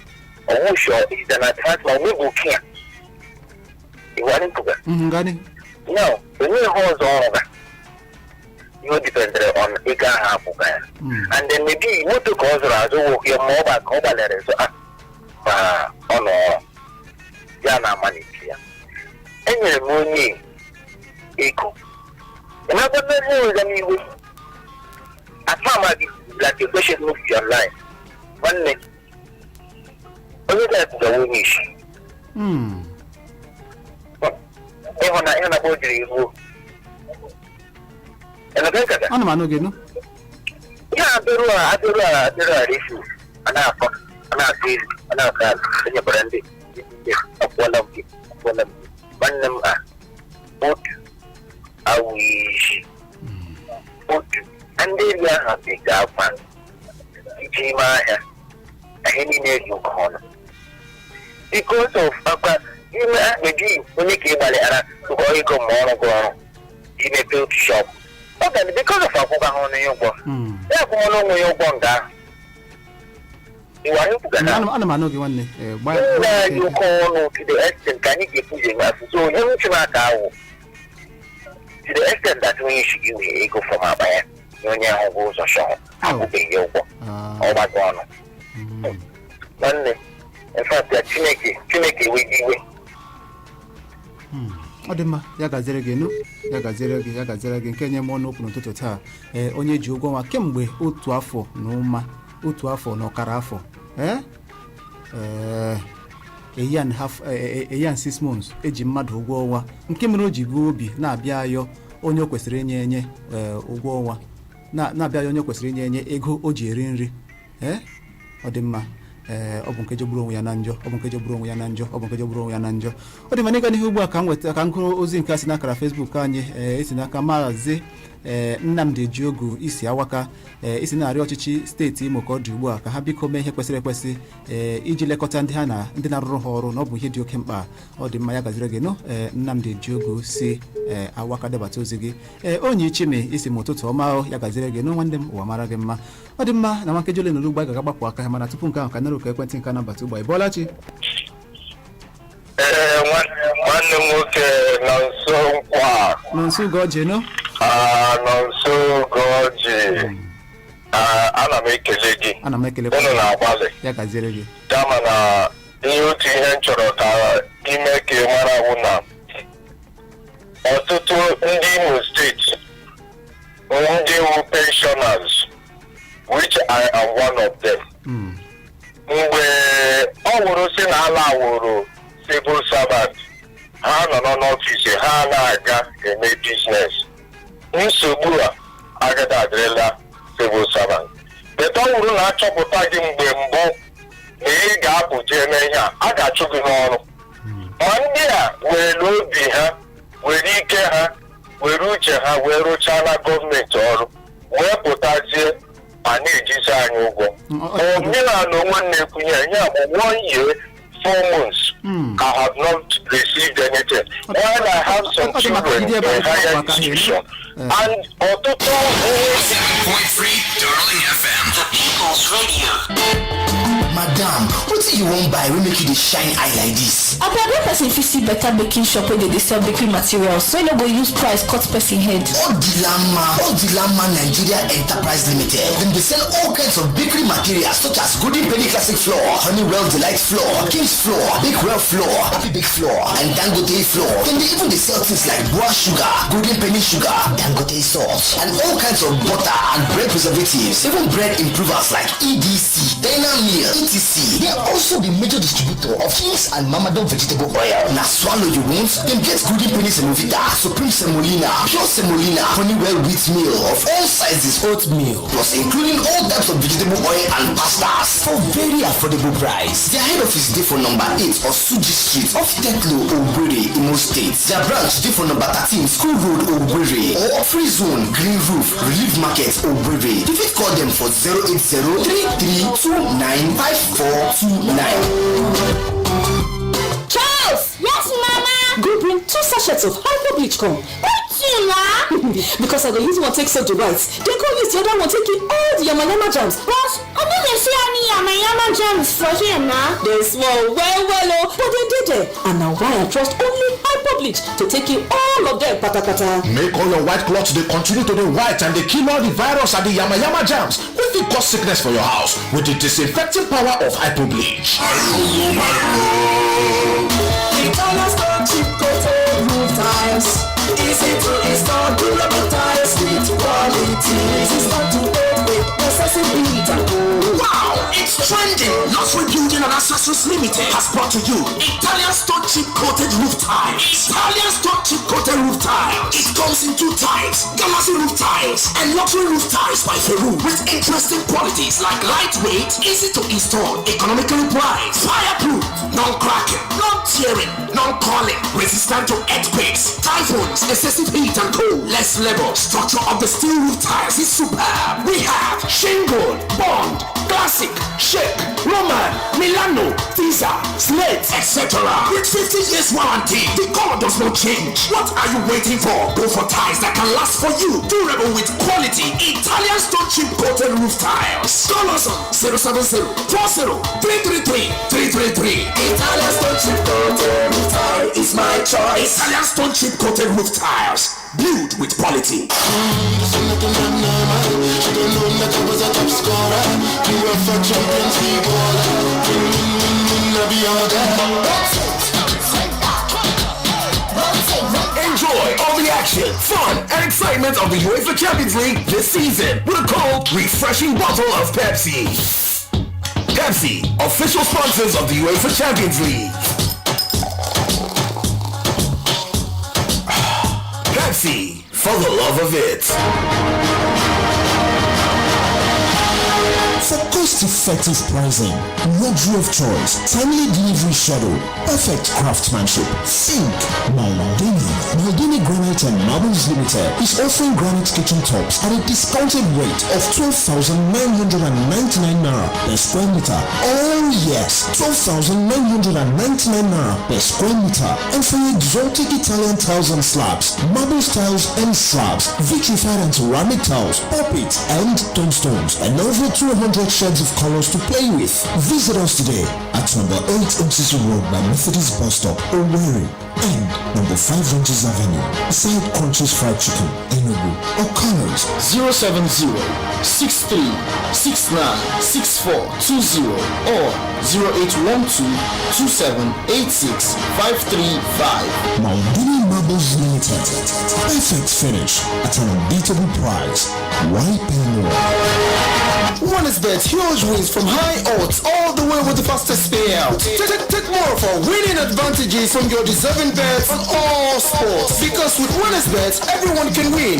ọwụshọ is an advance ma onwe bụ kia iwari mpụga. Gaa n'ihu. Now onwe ihe ọzọ ọrụ ga ihe o dependere on ego ahụ akwụga ya. And then maybe moto ka ọ zụrụ azụ wụ ya, ma ọ gba ka ọ gbalịrị zụ a ma ọ nọ ọrụ ya na-amalite ya. Enyere m onye ego ịmakwa mmezi ụzọ n'iwe atụmama gị like a question move your line nwanne onye ga-ekwugawa onye isi ịhụna ịhụna o jiri ihu emeka nkata. Ana m anụ gị nụ. Ihe abịarụ a abịarụ a abịarụ a refu a na-akọ a na-akọ elu a na-akọ ala enyekwara ndị ndị akwụọla m gị akwụọla m gị nwanne m a otu awụ isi otu ndị eri ahụ dị ga-akwa iji ime ahịa ahịa niile dị oke ọnụ because of akwa ime ahụ onye ka ị gbalịara nke ego ma ọrụ gị ọrụ imepe otu shop ọ ga because of akwụkwọ ahụ ọnụ ya ụgwọ ya akwụkwọ onwe ya ụgwọ nga ahụ ịwara ekwugana. Ana m anụ gị nwanne. Ee, nna anyị oke ọnụ to the extent ka anyị ga-ekwuzi enwe afụ so onye nwuchi m aka awụ to the extent that onye isi gị wee ego fọm akpa ya na onye ahụ bụ ụzọ shọ akwụbeghị ya ụgwọ ọ gbago ọnụ nwanne. In fact ya Chineke Chineke eweghị iwe. Ọ dị mma, ya gaziere gị nụ, ya gaziere gị, ya gaziere gị. Nke nye m ọnụ okwu n'ụtụtụ taa, ee, onye ji ụgwọ nwa kemgbe otu afọ na ụma, otu afọ na ọkara afọ, ee ee a year and half, a year and 6 months eji mmadụ ụgwọ ọnwa, nke mere o ji buo obi na-abịa ayọ onye o kwesịrị inye enye, ee, ụgwọ ọnwa na-abịa ayọ onye o kwesịrị inye enye ego o ji eri nri. Ee, ọ dị mma. Ee, ọ bụ nke jọgburu onwe ya na njọ, ọ bụ nke jọgburu onwe ya na njọ, ọ bụ nke jọgburu onwe ya na njọ. Ọ dị mma. N'ịga n'ihu ugbu a, ka m weta ka m gụrụ ozi nke a si n'akara Facebook anyị. Ee, esi n'aka Maazị ee Nnamdi Jiogu isi awaka, ee, isi na-arịọ ọchịchị steeti Imo ka ọ dị ugbu a ka ha biko mee ihe kwesịrị ekwesị, ee, iji lekọta ndị ha na ndị na-arụrụ ha ọrụ, na ọ bụ ihe dị oke mkpa. Ọ dị mma, ya gaziri gị nụ. Ee, Nnamdi Jiogu si ee awaka debata ozi gị. Ee, onye Ichimi isi m ụtụtụ ọma o, ya gaziri gị nụ nwanne m, ụwa mara gị mma. Ọ dị mma. Na nwa nkeji ole na ole ugbu a ga-agbapụ aka ha, mana tupu nke ahụ, ka nara oku ekwentị nke anabata ugbu a. Ị bọọla chi? Ee, nwanne m nwoke nọ nso nkwa. Nọ nso Ugoji nụ. Nọ nso Ugoji. Ana m ekele gị. Ana m ekelekwa. Unu na-agbalị. Ya gaziere gị. Kama na ihe otu ihe m chọrọ ka ime ka ị mara bụ na ọtụtụ ndị Imo steeti ndị wu pensioners, which I am one of them, mgbe ọ wụrụ si na ala wụrụ civil servant, ha nọ n'ọfịs ha na-aga eme business, nsogbu a agaghị adịrịla civil servant. But ọ wụrụ na achọpụta gị mgbe mbụ na ị ga-apụ jee mee ihe a, a ga-achụ gị n'ọrụ. Ma ndị a were obi ha, were ike ha, were uche ha wee rụchaa na gọọmenti ọrụ wee pụtazie ma na-ejizi anyị ụgwọ. Omenala onwe m na-ekwunye ya bụ 1 year 4 months I have not received anything. While I have some children in higher institution and ọtụtụ ihe. 7.3 Darling FM. The People's Radio. Madam, wetin you wan buy wey make you dey shine eye like dis? Abeg, where person fit see better baking shop wey dey dey sell bakery materials wey no go use price cut person head? Odilama, Odilama Nigeria Enterprise Limited. Dem dey sell all kinds of bakery materials such as Golden Penny Classic Flour, Honeywell Delight Flour, King's Flour, Bakewell Flour, Happy Bake Flour, and Dangote Flour. Dem dey even dey sell things like Boa Sugar, Golden Penny Sugar, Dangote Sauce, and all kinds of butter and bread preservatives, even bread improvers like EDC, Dana Meal, etc. They also be major distributor of King's and Mamadon vegetable oil. Na swallow you want? Dem get Golden Penny Semovita, Supreme Semolina, Pure Semolina, Honeywell Wheat Meal of all sizes, oatmeal, plus including all types of vegetable oil and pastas for very affordable price. Their head office dey for number 8 Osuji Street, off Tetlow, Owerri, Imo State. Their branch dey for number 13 School Road, Owerri, or Free Zone, Green Roof, Relief Market, Owerri. You fit call them for 080 3329 5429. Charles! Yes, Mama? Go bring two sachets of Hypo bleach come. Wetin na? Because I go use one take soak the whites, then go use the other one take kill all the yamayama germs. But I no dey see any yamayama germs for here na. Dem small well well o, but dem dey there. And na why I trust only Hypo bleach to take kill all of them patapata. Make all your white cloths dey continue to dey white and dey kill all the virus and the yamayama germs wey fit cause sickness for your house with the disinfecting power of Hypo bleach. Italian stone cheap coated roof tiles. Easy to install, durable tiles with quality. Resistant to earthquake, excessive heat and cold. Wow, it's trending. Luxury Building and Accessories Limited has brought to you Italian stone chip coated roof tiles. Italian stone chip coated roof tiles. It comes in two types: Galaxy roof tiles and luxury roof tiles by Feru, with interesting qualities like lightweight, easy to install, economically priced, fireproof, non-cracking, non-tearing, non-curling, resistant to earthquakes, typhoons, excessive heat and cold, less labor. Structure of the steel roof tiles is superb. We have shingle, bond, classic, shake, Roman, Milano, Visa, Slate, etc. With 50 years warranty, the color does not change. What are you waiting for? Go for tiles that can last for you. Durable with quality Italian stone chip coated roof tiles. Call us on 070 40 333 333. Italian stone chip coated roof tile is my choice. Italian stone chip coated roof tiles. Build with quality. Enjoy all the action, fun, and excitement of the UEFA Champions League this season with a cold, refreshing bottle of Pepsi. Pepsi, official sponsors of the UEFA Champions League. Pepsi, for the love of it. For cost-effective pricing, luxury of choice, timely delivery schedule, perfect craftsmanship, think Maldini. Maldini Granite and Marbles Limited is offering granite kitchen tops at a discounted rate of 12,999 naira per square meter. Oh yes, 12,999 naira per square meter. And for exotic Italian tiles and slabs, marble tiles and slabs, vitrified and ceramic tiles, pulpits and tombstones, and over 200 shades of colors to play with. Visit us today at number 8 MCC Road by Methodist Bus Stop, Owerri, and number 5 Ranges Avenue, beside Crunch's Fried Chicken, Enugu, or call us 070 63 69 6420 or 0812 2786 535. Maldini Marbles Limited. Perfect finish at an unbeatable price. Why pay more? One is bet huge wins from high odds all the way with the fastest payout. Take more for winning advantages from your deserving bets on all sports. Because with Winners Bet, everyone can win.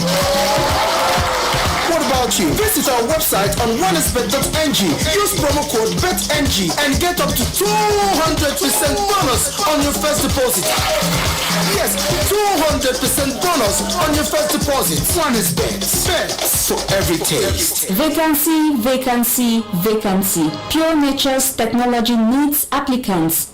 What about you? Visit our website on onesbet.ng. Use promo code BETNG and get up to 200% bonus on your first deposit. Yes, 200% bonus on your first deposit. OneSbet. Bet for every taste. Vacancy, vacancy, vacancy. Pure Nature's technology needs applicants to